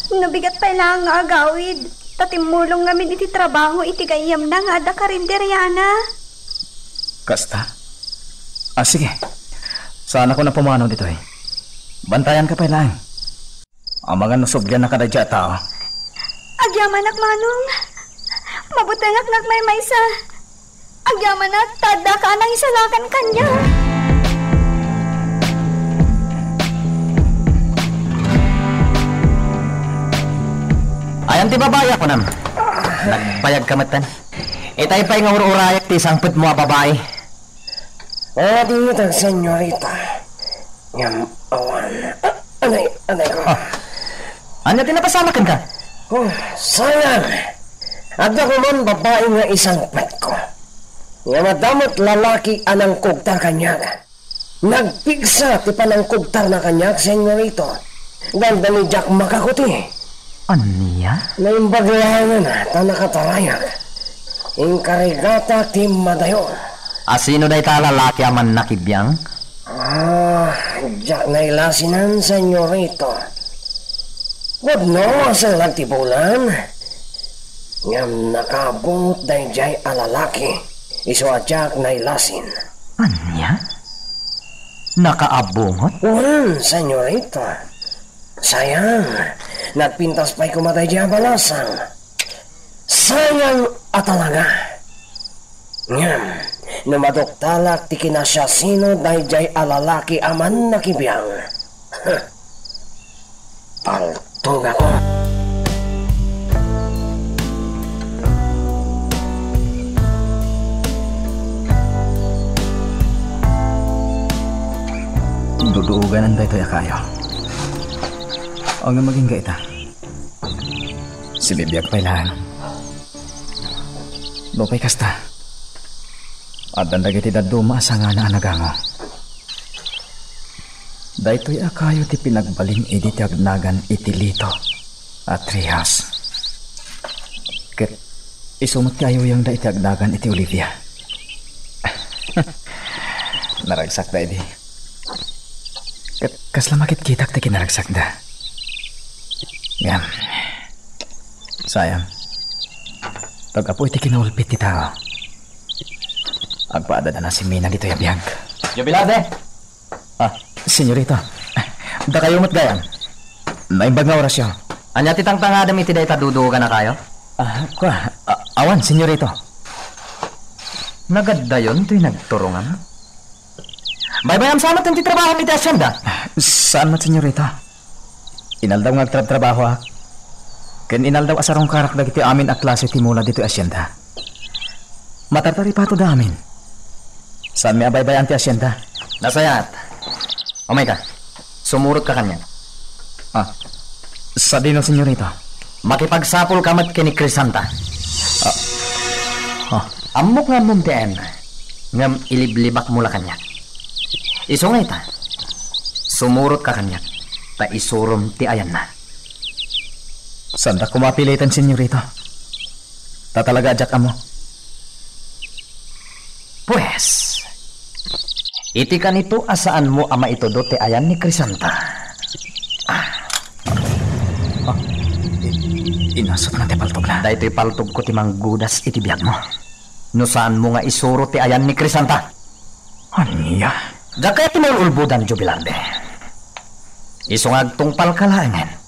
No bigat pay laeng nga agawid, ta timmulong ngamin iti trabaho iti gayyemna nga adda karinderiana. Kasta? Ah, sige. Saanakon a pumanaw ditoy. Bantayanka pay laeng. Amangan no sublianna kadaydiay a tao. Agyamanak, Manong. Mabutengak nga agmaymaysa. Agyamanak, ta addaka a nangisalakan kaniak. Ayan ti babai a kunam. Nagbayag ka metten. Itay pay nga ur-urayak ti sangpetmo a babai. Adi, senyorita. Ngem awan. Ah, anay, anay ko. Ah. Ania ti napasamak kenka? Oh, sayang. Adda koman babai nga isangpetko. Ngem adda met lalaki a nangkugtar kaniak. Nagpigsa ti panangkugtarna kaniak, senyorito. Dandani diak makakuti. Ania? Naimbag laengen ta nakatarayak. Inkarigata ti madayo. A sino dayta a lalaki a mannakibiang? Ah, diak nailasinan, senyorito. Pudno a salag ti bulan. Ngem nakaabungot daydiay a lalaki. Isu a diak nailasin. Ania? Nakaabungot? Wen, senyorita. Sayang, nagpintas pay koma daydiay a balasang. Sayang a talaga. Ngem, No maduktalak ti kinasiasino daydiay a lalaki a mannakibiang, paltogakon. Duduogan daytoy a kayo. Awan nga agingga ita. Sibibiag pay laeng. Nupay kasta, addan dagiti dadduma a sangana a nagango. Daytoy a kayo ti pinagbalin idi ti agnagan iti Lito a Treehouse. Ket isu met ti ayuyongda iti agnagan iti Olivia. Naragsakda idi. Ket kasla makitkitak ti kinaragsakda. Ngem, sayang. Pag-apo iti kinaulpit ti tao, agpaadada na simina ditoy a biag. Jubilade! Ah, senyorita. Dakayo met gayam. Naimbag nga orasyo. Ania ti tangtangadem iti dayta dudugan a kayo? Ah, kua, a-, awan, senyorito. Nagaddayon toy nagturongam? Baybayam sa met ti trabahom iti hacienda? Saan met, senyorita. Inaldaw nga agtrabtrabahoak. Ken inaldaw a sarungkarak dagiti amin a klase ti mula ditoy hacienda. Matartaripatoda amin. Saanmi a baybay-an ti hacienda. Nasayaat. Umayka. Sumurotka kaniak. Ah, sadino, senyorita? Makipagsapulka met ken ni Crisanta. Ah, ah. Ammok nga ammom ti ayanna, ngem iliblibakmo la kaniak. Isu nga ita, sumurotka kaniak, ta isurom ti ayanna. Saanda koma a piliten, senyorita. Ta talaga a diak ammo. Pues, iti kanito a saanmo a maitudo ti ayan ni Crisanta. Ah. Ah, i-, inasutna ti paltogna. Daytoy paltogko ti manggudas iti biagmo. No saanmo nga isuro ti ayan ni Crisanta. Ania? Diak kayat ti maul-ulbodan, Jubilande. Isu nga agtungpalka laengen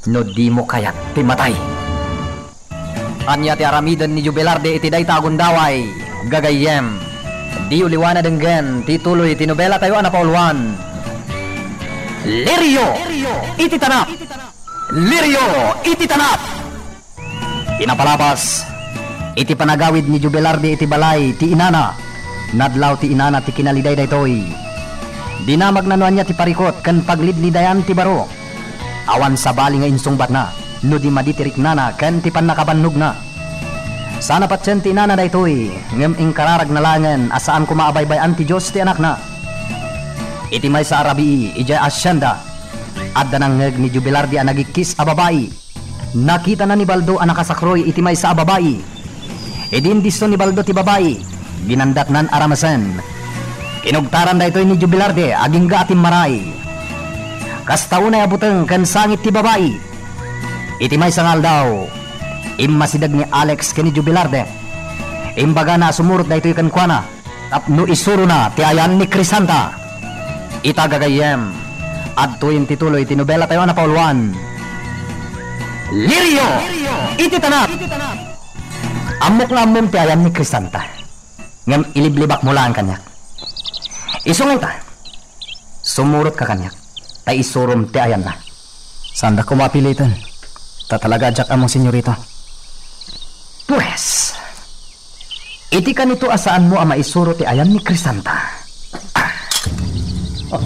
no dimo kayat ti matay. Ania ti aramiden ni Jubilarte iti dayta a gundaway? Gagayyem, diyo liwanan denggen ti tuloy ti nobelatayo a napauluan, Lirio iti Tanap! Lirio iti Tanap! Ti napalabas, iti panagawid ni Jubilardi iti balay ti inana, nadlaw ti inana ti kinaliday daytoy. Dinamagna no ania ti parikut ken paglid ni Dayan ti baro. Awan sabali nga insungbatna no di madi ti riknana ken ti pannakabannogna. Sana patien ti inana daytoy, ngem inkararagna laengen a saan koma a baybay-an ti Dios ti anakna. Iti maysa a rabii, idiay asienda, adda nangngeg ni Jubilardi a nagikkis a babai. Nakitana ni Baldo a nakasakroy iti maysa a babai. Idi indisso ni Baldo ti babai, ginandatnan a ramesen. Kinugtaran daytoy ni Jubilarde agingga a timmaray. Kasta unay a buteng ken sangit ti babai. Iti maysa nga aldaw, immasideg ni Alex ken ni Jubilarde. Imbagana a sumurot daytoy kenkuana tapno isurona ti ayan ni Crisanta. Ita gagayyem, adtoyen ti tuloy ti nobelatayo a napauluan, Lirio iti Tanap. Ammok nga ammom ti ayan ni Crisanta, ngem iliblibakmo laeng kaniak. Isu nga ita, sumurotka kaniak, ta isurom ti ayanna. Saanda koma a piliten, ta talaga a diak ammo, senyorita. Pues, iti kanito a saanmo a maisuro ti ayan ni Crisanta. Ah. Oh,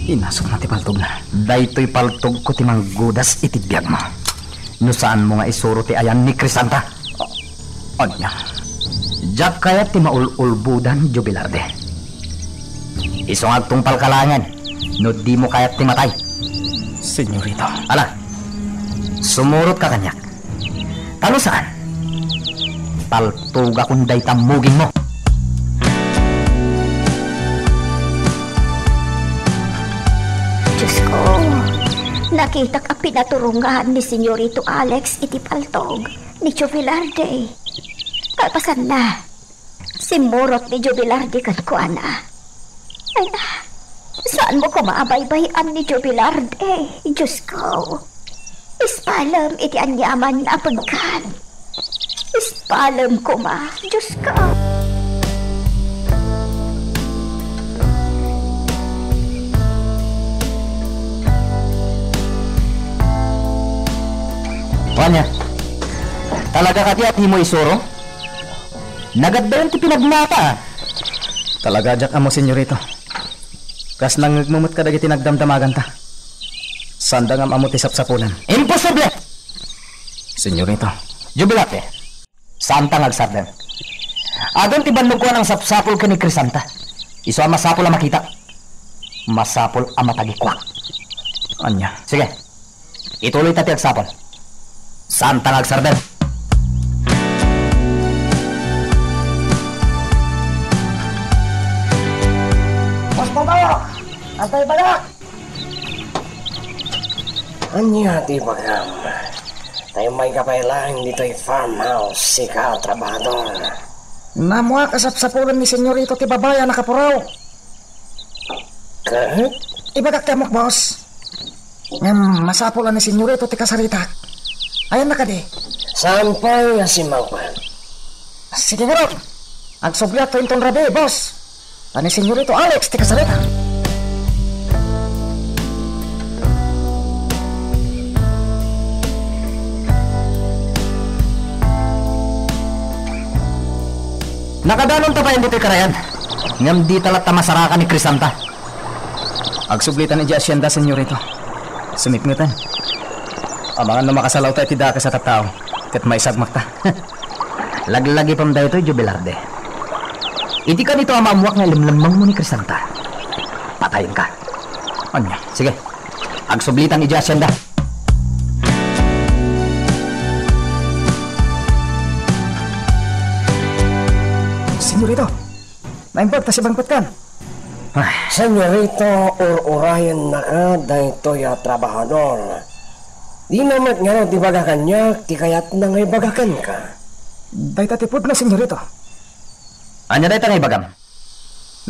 inasukna ti paltogna. Daytoy paltogko ti manggudas iti biagmo. No saanmo nga isuro ti ayan ni Crisanta. Ania? Diak kayat ti maul-ulbodan, Jubilarde. Isu nga agtungpalka laengen no dimo kayat ti matay. Senyorita. Ala, sumurotka kaniak. Ta no saan, paltogakon dayta mugingmo. Diosko, nakitak a pinaturongan ni Senyorito Alex iti paltog ni Jubilarde. Kalpasanna, simmurot ni Jubilarde kenkuana. Ay, saanmo koma a baybay-an ni Jubilarde, Diosko. Ispalem iti aniaman a pegkan. Ispalem koma, Diosko. Ania? Talaga kadi a dimo isuro? Nagaddayon ti pinagnaka. Talaga, diak ammo, senyorito. Kas nangngegmo met kadagiti nagdamdamaganta. Saanda nga am-ammo ti sapsapulan. Imposible! Senyorito. Jubilate. Saanta nga agsardeng. Adun ti bannogko a nangsapsapul ken ni Crisanta. Isu a masapul a makitak. Masapul a matagikuak. Ania? Sige. Ituloyta ti agsapul. Saanta nga agsardeng. Boss Bobo! Antay balak! Ania ti ibagam? Tay mayka pay laeng ditoy farmhouse, sika a trabahador. Naammoak a sapsapulen ni Senyorito ti babai a nakapuraw. Ket? Ibagak ti ammok, boss. Ngem masapul a ni Senyorito ti kasaritak. Ayanna kadi? Saan pay a simmangpet? Sige ngarud. Agsubliakto inton rabii, boss. Ta ni Senyorito Alex ti kasarita. Nakadanonta pay ditoy karayan. Ngem dita latta masarakan ni Crisanta. Agsublitan idiay asienda, senyorito. Sumipngeten. Amangan no makasalawta iti dakes a tattao, ket maisagmakta. Laglagipem daytoy, Jubilarde. Iti kanito a maammoak nga ilemlemmengmo ni Crisanta, patayenka. Ania? Sige. Agsublitan idiay asienda. Senyorito, naimbag ta sibangpetkan. Ay. Senyorito, ur-urayennaka daytoy a trabahador. Dina met ngarud ibaga kaniak ti kayatna nga ibaga kenka. Dayta ti pudno, senyorito. Ania dayta nga ibagam?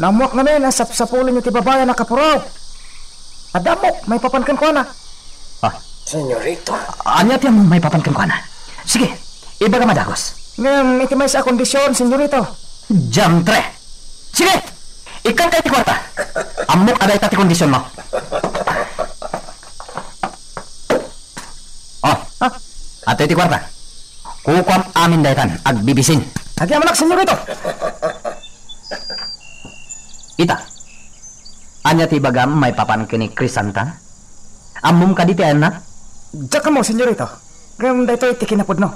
Naammoak ngamin a sapsapulenyo ti babai a nakapuraw. Adda ammok maipapan kenkuana. Ah. Senyorito. Ania ti ammom maipapan kenkuana? Sige, ibagam a dagus. Ngem iti maysa a kondision, senyorito. Diantre! Sige! Ikkanka iti kuarta. Ammok a dayta ti kondisionmo. Oh, ah, adtoy ti kuarta. Kukuam amin daytan, agbibisin. Agyamanak, senyorito. Ita, ania ti ibagam maipapan ken ni Crisanta? Ammom kadi ti ayanna? Diak ammo, senyorito. Ngem daytoy ti kinapudno.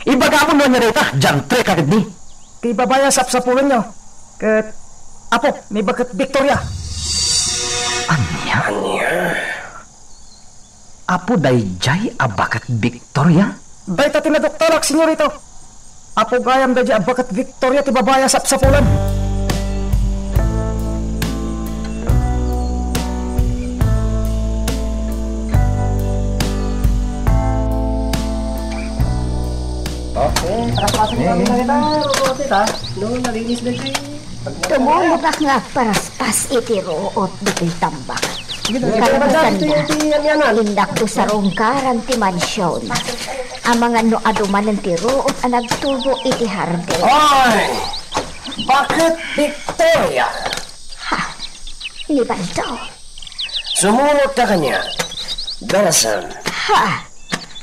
Ibagam no ania dayta, diantre ka ketdi. Ti babai a sapsapulenyo, ket apo ni Baket Victoria. Ania? Ania? Apo daydiay a Baket Victoria? Dayta ti naduktalak, senyorito. Apo gayam daydiay a Baket Victoria ti babai a sapsapulan. Okay, paspasen kami na kita, Rosie, ta. No, nalinis din kayo. Tumulogak nga agparaspas iti ruot ditoy tambak. Sige, sige. Kalpasanna, sige, sige, sige, sige, sige. Indakto sarungkaran ti mansion. Amangan no adu manen ti ruot a nagtubo iti hardin. Oy! Baket Victoria? Ha? Ni Baldo? Sumurotka kaniak. Darasam. Ha?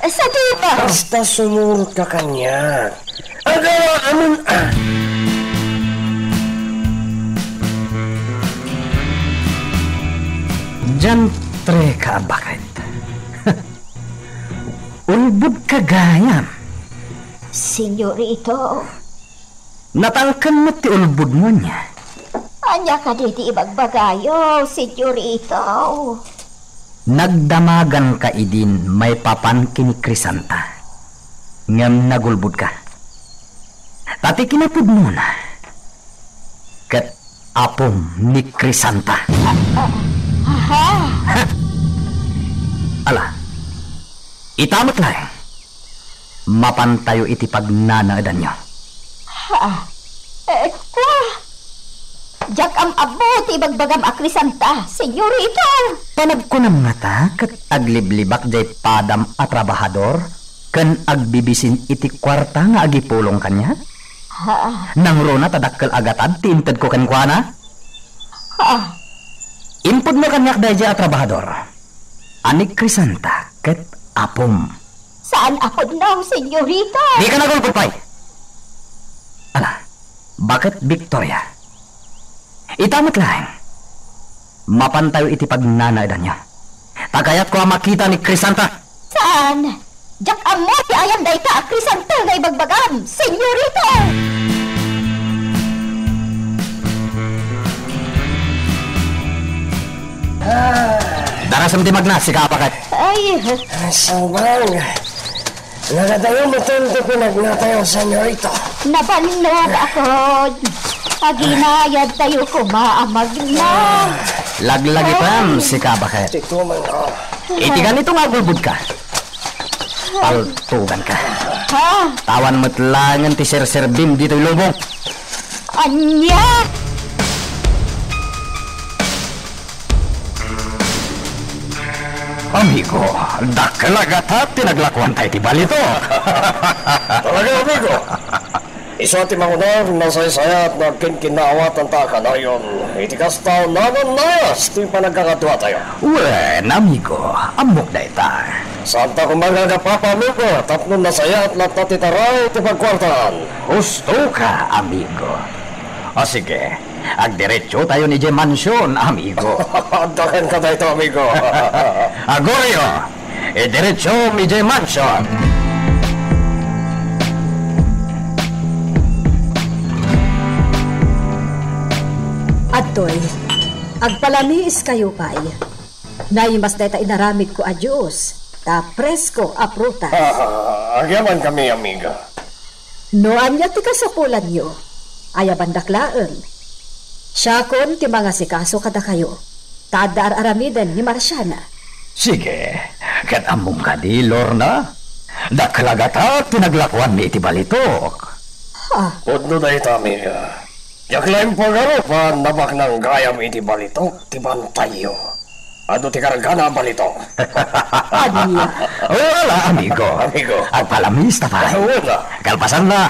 Sadino? Basta sumurotka kaniak. Agawa amin a. Diantre ka a Baket. Ulbodka gayam. Senyorito. Natangken met ti ulbodmo, ania? Ania kadi ti ibagbagayo, senyorito? Nagdamaganka idin maipapan ken ni Crisanta, ngem nagulbodka. Ta ti kinapudnona, ket apom ni Crisanta. Ah, ah, ha? Ha? Ala, ita met laeng. Mapantayo iti pagnanaedanyo. Ha? Eh, kua? Diak am-ammo ti ibagbagam a Crisanta, senyorito. Panagkunam ngata ket agliblibak diay padam a trabahador ken agbibisin iti kuarta nga agipulong kaniak? Ha? Nangruna ta dakkel a gatad ti intedko kenkuana? Ha? Impudno kaniak daydiay a trabahador a ni Crisanta ket apom. Saan a pudno, senyorita. Dika nagulgod pay. Ala, baket Victoria? Ita met laeng. Mapantayo iti pagnanaedanyo. Ta kayatko a makita ni Crisanta. Saan? Diak ammo ti ayan dayta a Crisanta nga ibagbagam, senyorita! Darasem ti magna, sika a baket. Ay. Sabang. Nagadayo metten ti pinagnatayo, senyorita. Nabannog ako. Aginayadtayo koma a magna. Laglagitam, sika a baket. Ti tumang ko. Iti ganito nga agulgod ka. Paltugan ka. Ha? Tawan met laengen ti serserbim ditoy lubong. Ania? Amigo, dakkel a gatad ti naglakuanta iti balitok. Talaga, amigo. Isu ti mangunor, nasaysayat nga agkinkinnaawatanta a kanayon. Iti kasta, nanannayas ti panagkakaduatayo. Wen, amigo, ammok dayta. Saanta koma nga agapapa, amigo, tapno nasayaat latta ti taray ti pagkuartaan. Husto ka, amigo. O sige, agdiretsotayon idiay mansion, amigo. Adda kenka dayta, amigo. Agurio, idiretsom idiay mansion. Adtoy, agpalamiiskayo pay. Naimas dayta inaramidko a juice, ta presko a prutas. Ah, agyamankami, amiga. No ania ti kasapulanyo, ayabandak laeng. Siakon ti mangasikaso kadakayo, ta adda ar-aramiden ni Marciana. Sige, ket ammom kadi, Lorna? Dakkel a gatad ti naglakuanmi iti balitok. Ha? Pudno dayta, amiga. Diak la impagarupan a baknang gayam iti balitok ti bantayyo. Adu ti kargana a balitok. Ania? O, ala, amigo. Amigo. Agpalamiista pay. Una. Kalpasanna,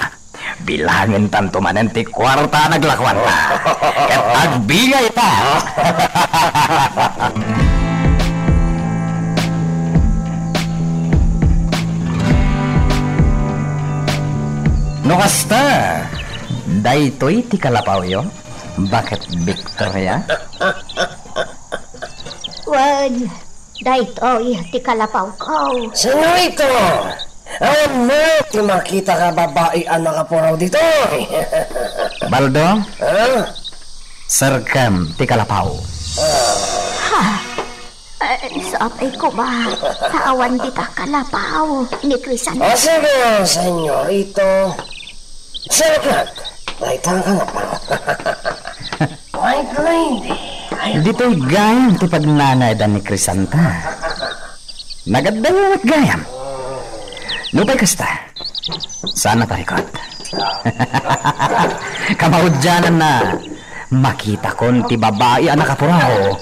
bilangentanto manen ti kuarta a naglakuanta. Ket agbingayta. No kasta, daytoy ti kalapawyo? Baket Victoria? Wen, daytoy ti kalapawko. Senyorita, awan met ti makita a babai a nakapuraw ditoy. Baldo? Ha? Serkem ti kalapaw. Ha? Eh, sapay koma, ta awan dita kalapaw ni Crisanta. O, sige, senyorito. Serkak, dayta kalapaw. White lady, ay. Ditoy gayam ti pagnanaedan ni Crisanta. Nagaddayo met gayam. Nupay kasta, saan a tarikot. Kamaudiananna, makitakon ti babai a nakapuraw.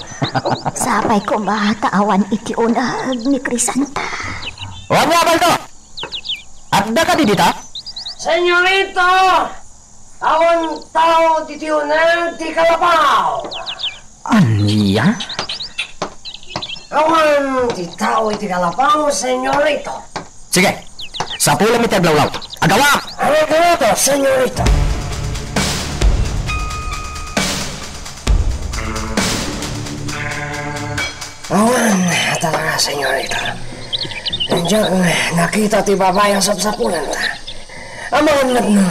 Sapay koma ta awan iti uneg ni Crisanta. Wen, Baldo! Adda kadi dita? Senyorito! Awan tao ditoy uneg ti kalapaw. Ania? Awan ti tao iti kalapaw, senyorito. Sige, sapulem iti aglawlaw. Agawa! Agawa, senyorito. Awan talaga, senyorito. Diak nakita ti babai a sapsapulanta. Amangan met no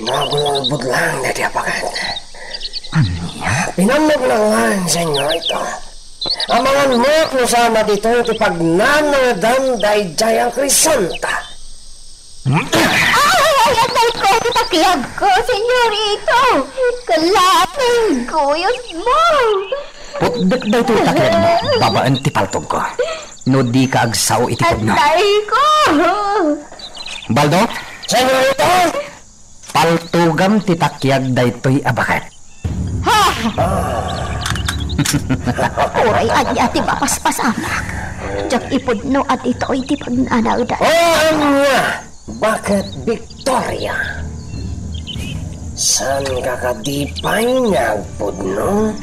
nagulbod lang daydi a baket. Ania? Pinannogna laeng, senyorito. Amangan met no saan a ditoy ti pagnanaedan daydiay a Crisanta. Ay, ay, ay, atay ko, ti takiagko, senyorito. Kalating guyos mo. Putdek daytoy takiagmo babaen ti paltogko. No dika agsao iti pudno. Atay ko. Baldo? Senyorito! Paltogam ti takiag daytoy a baket. Ha! Uray ania ti mapaspasamak. Diak ipudno a ditoy ti pagnanaedan. O, ania? Baket Victoria? Saanka kadi pay nga agpudno?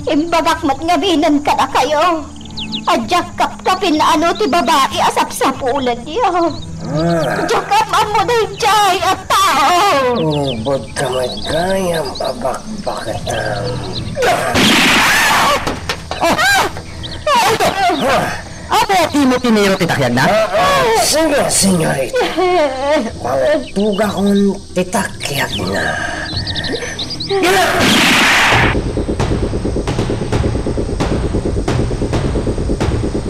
Imbagak met ngaminen kadakayo. Diak kapkapin no ania ti babai a sapsapulanyo. Ah. Diak am-ammo daydiay a tao. Inibodka met gayam a bakbaketam. Ah! Ah! Apo, ti mo tiniro ti takiagna? Ah, ah, sige, senyorita. Paltugakon ti takiagna.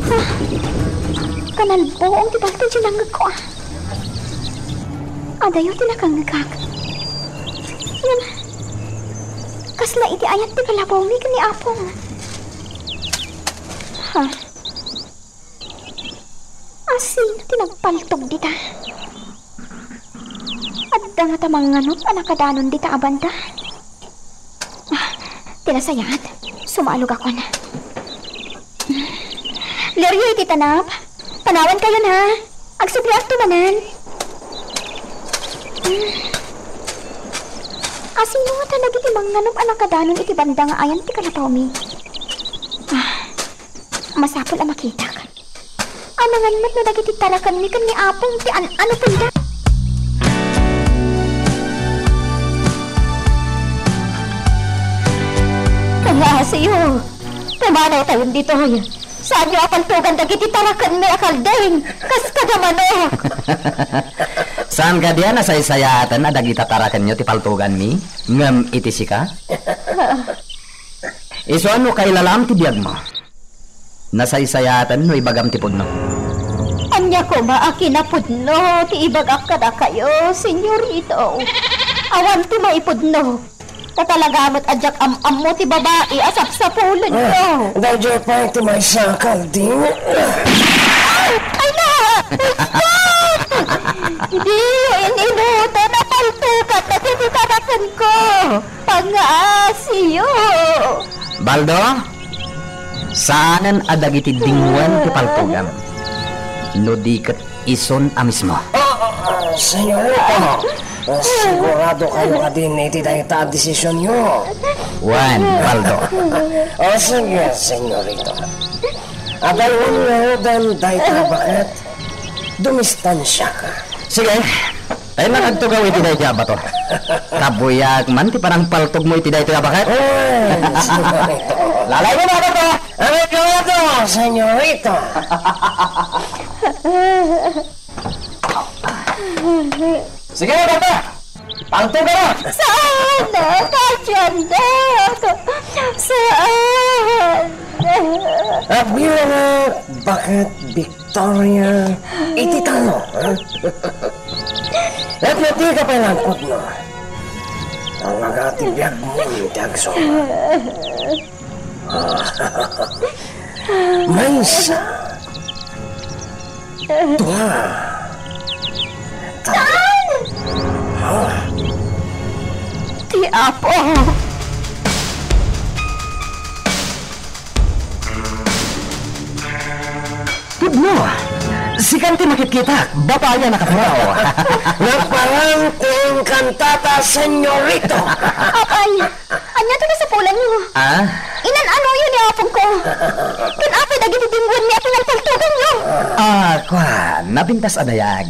Ah, kanalbuong ti paltog ti nangngegko, ah. Adayo ti nakangngegak. Ngem, kasla iti ayat ti kalabawmi ken ni Apong. Ha? Asino ti nagpaltog dita? Adda ngata manganop a nakadanon dita a banda? Ah, ti nasayaat, sumalogakon. Lirio iti tanap. Panawankayon, ha? Agsubliakto manen. Asino ngata dagiti manganop a nakadanon iti banda nga ayan ti kalabawmi? Ah, masapul a makitak. Amangan met no dagiti tarakenmi ken ni Apong ti an-anopenda. Pangngaasayo, pumanawtayon ditoy. Saanyo a paltugan dagiti tarakenmi a kalding, kas kada manok. Saan kadi a nasaysayaaten a dagita tarakenyo ti paltuganmi, ngem iti sika? Isuan no kailalam ti biagmo. Nasaysayaaten no ibagam ti pudno. Ania koma a kinapudno ti ibagak kadakayo, senyorito? Awan ti maipudno. Ta talaga met a diak am-ammo ti babai a sapsapulenyo. Ah, daydiay pay ti maysa a kalding. Ay, ay na! Stop! Diyo ininuto na paltukan na ti tarakenko. Pangngaasayo. Baldo, saanen a dagiti dingwen ti paltogam. No di ket isun a mismo. Ah, ah, ah, senyorito, ah, siguradokayo kadin iti dayta a desisionyo? Wen, Baldo. Ah, sige, senyorito. Adayon ngaruden dayta a baket. Dumistansiaka. Sige. Ay, nakagtugaw iti dayta a bato. Kabuyak man ti panangpaltogmo iti dayta a baket. Wen, senyorito. Lalaymo na, Baldo. Ano yung ito, senyorito? Sige, bata! Pangtuga na! Saan? Katiandak! Saan? Agbilang nga baket Victoria iti tano, ha? Ket no di ka pay langkotno, talaga ti biagmo ti agsurat. Maysa. Dua. Saan? Ah. Ti Apo. Pudno. Sikan ti makitkitak, babai a nakapuraw. Nagparang ti engkantata, senyorito. Apay. Ania ti nasapulanyo? Ah? Inan-anoyo ni apongko? Ken apay dagiti dingwenmi a pinalpaltoganyo? Ah, kuan, napintas a dayag.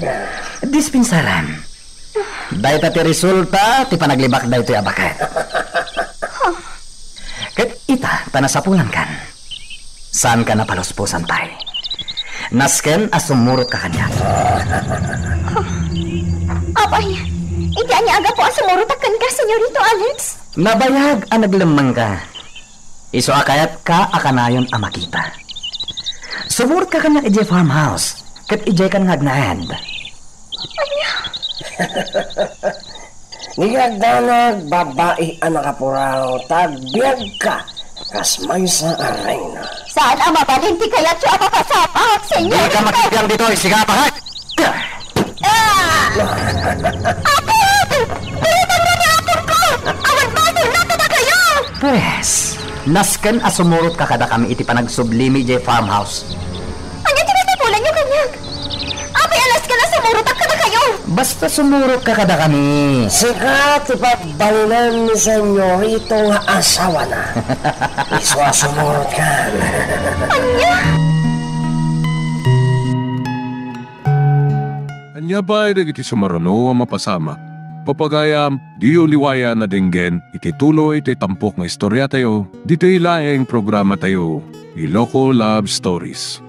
Dispensaram. Dayta ti resulta ti panaglibak daytoy a baket. Ket ita, ta nasapulankan. Saanka a palusposan pay. Nasken a sumurotka kaniak. Apay, iti ania a gapu a sumurotak kenka, Senyorito Alex? Nabayag a naglemmengka. Isu a kayatka a kanayon a makita. Sumurotka kaniak idiay farmhouse, ket idiaykan nga agnaed. Ania? Ni agdanag, babai a nakapuraw, ta agbiagka kas maysa a reyna. Saan a mabalin ti kayatyo a mapasamak, Senyor? Dika makitkitak ditoy, sigapakat! Ah! Apo! Dayta nga ni apongko! Awan basol na kadakayo! Pwes, nasken a sumurotka kadakami iti panagsublimi idiay farmhouse. Ania ti nasapulanyo kaniak? Apay a nasken a sumurotak kadakayo? Basta sumurotka kadakami. Sika ti pagbalinen ni Senyorito nga asawana. Isu a sumurotka. Ania pay dagiti sumaruno a mapasamak? Papagayam, diyo liwayan a denggen iti tuloy ti tampok nga istoriatayo, ditoy laeng programatayo, Iloko Love Stories.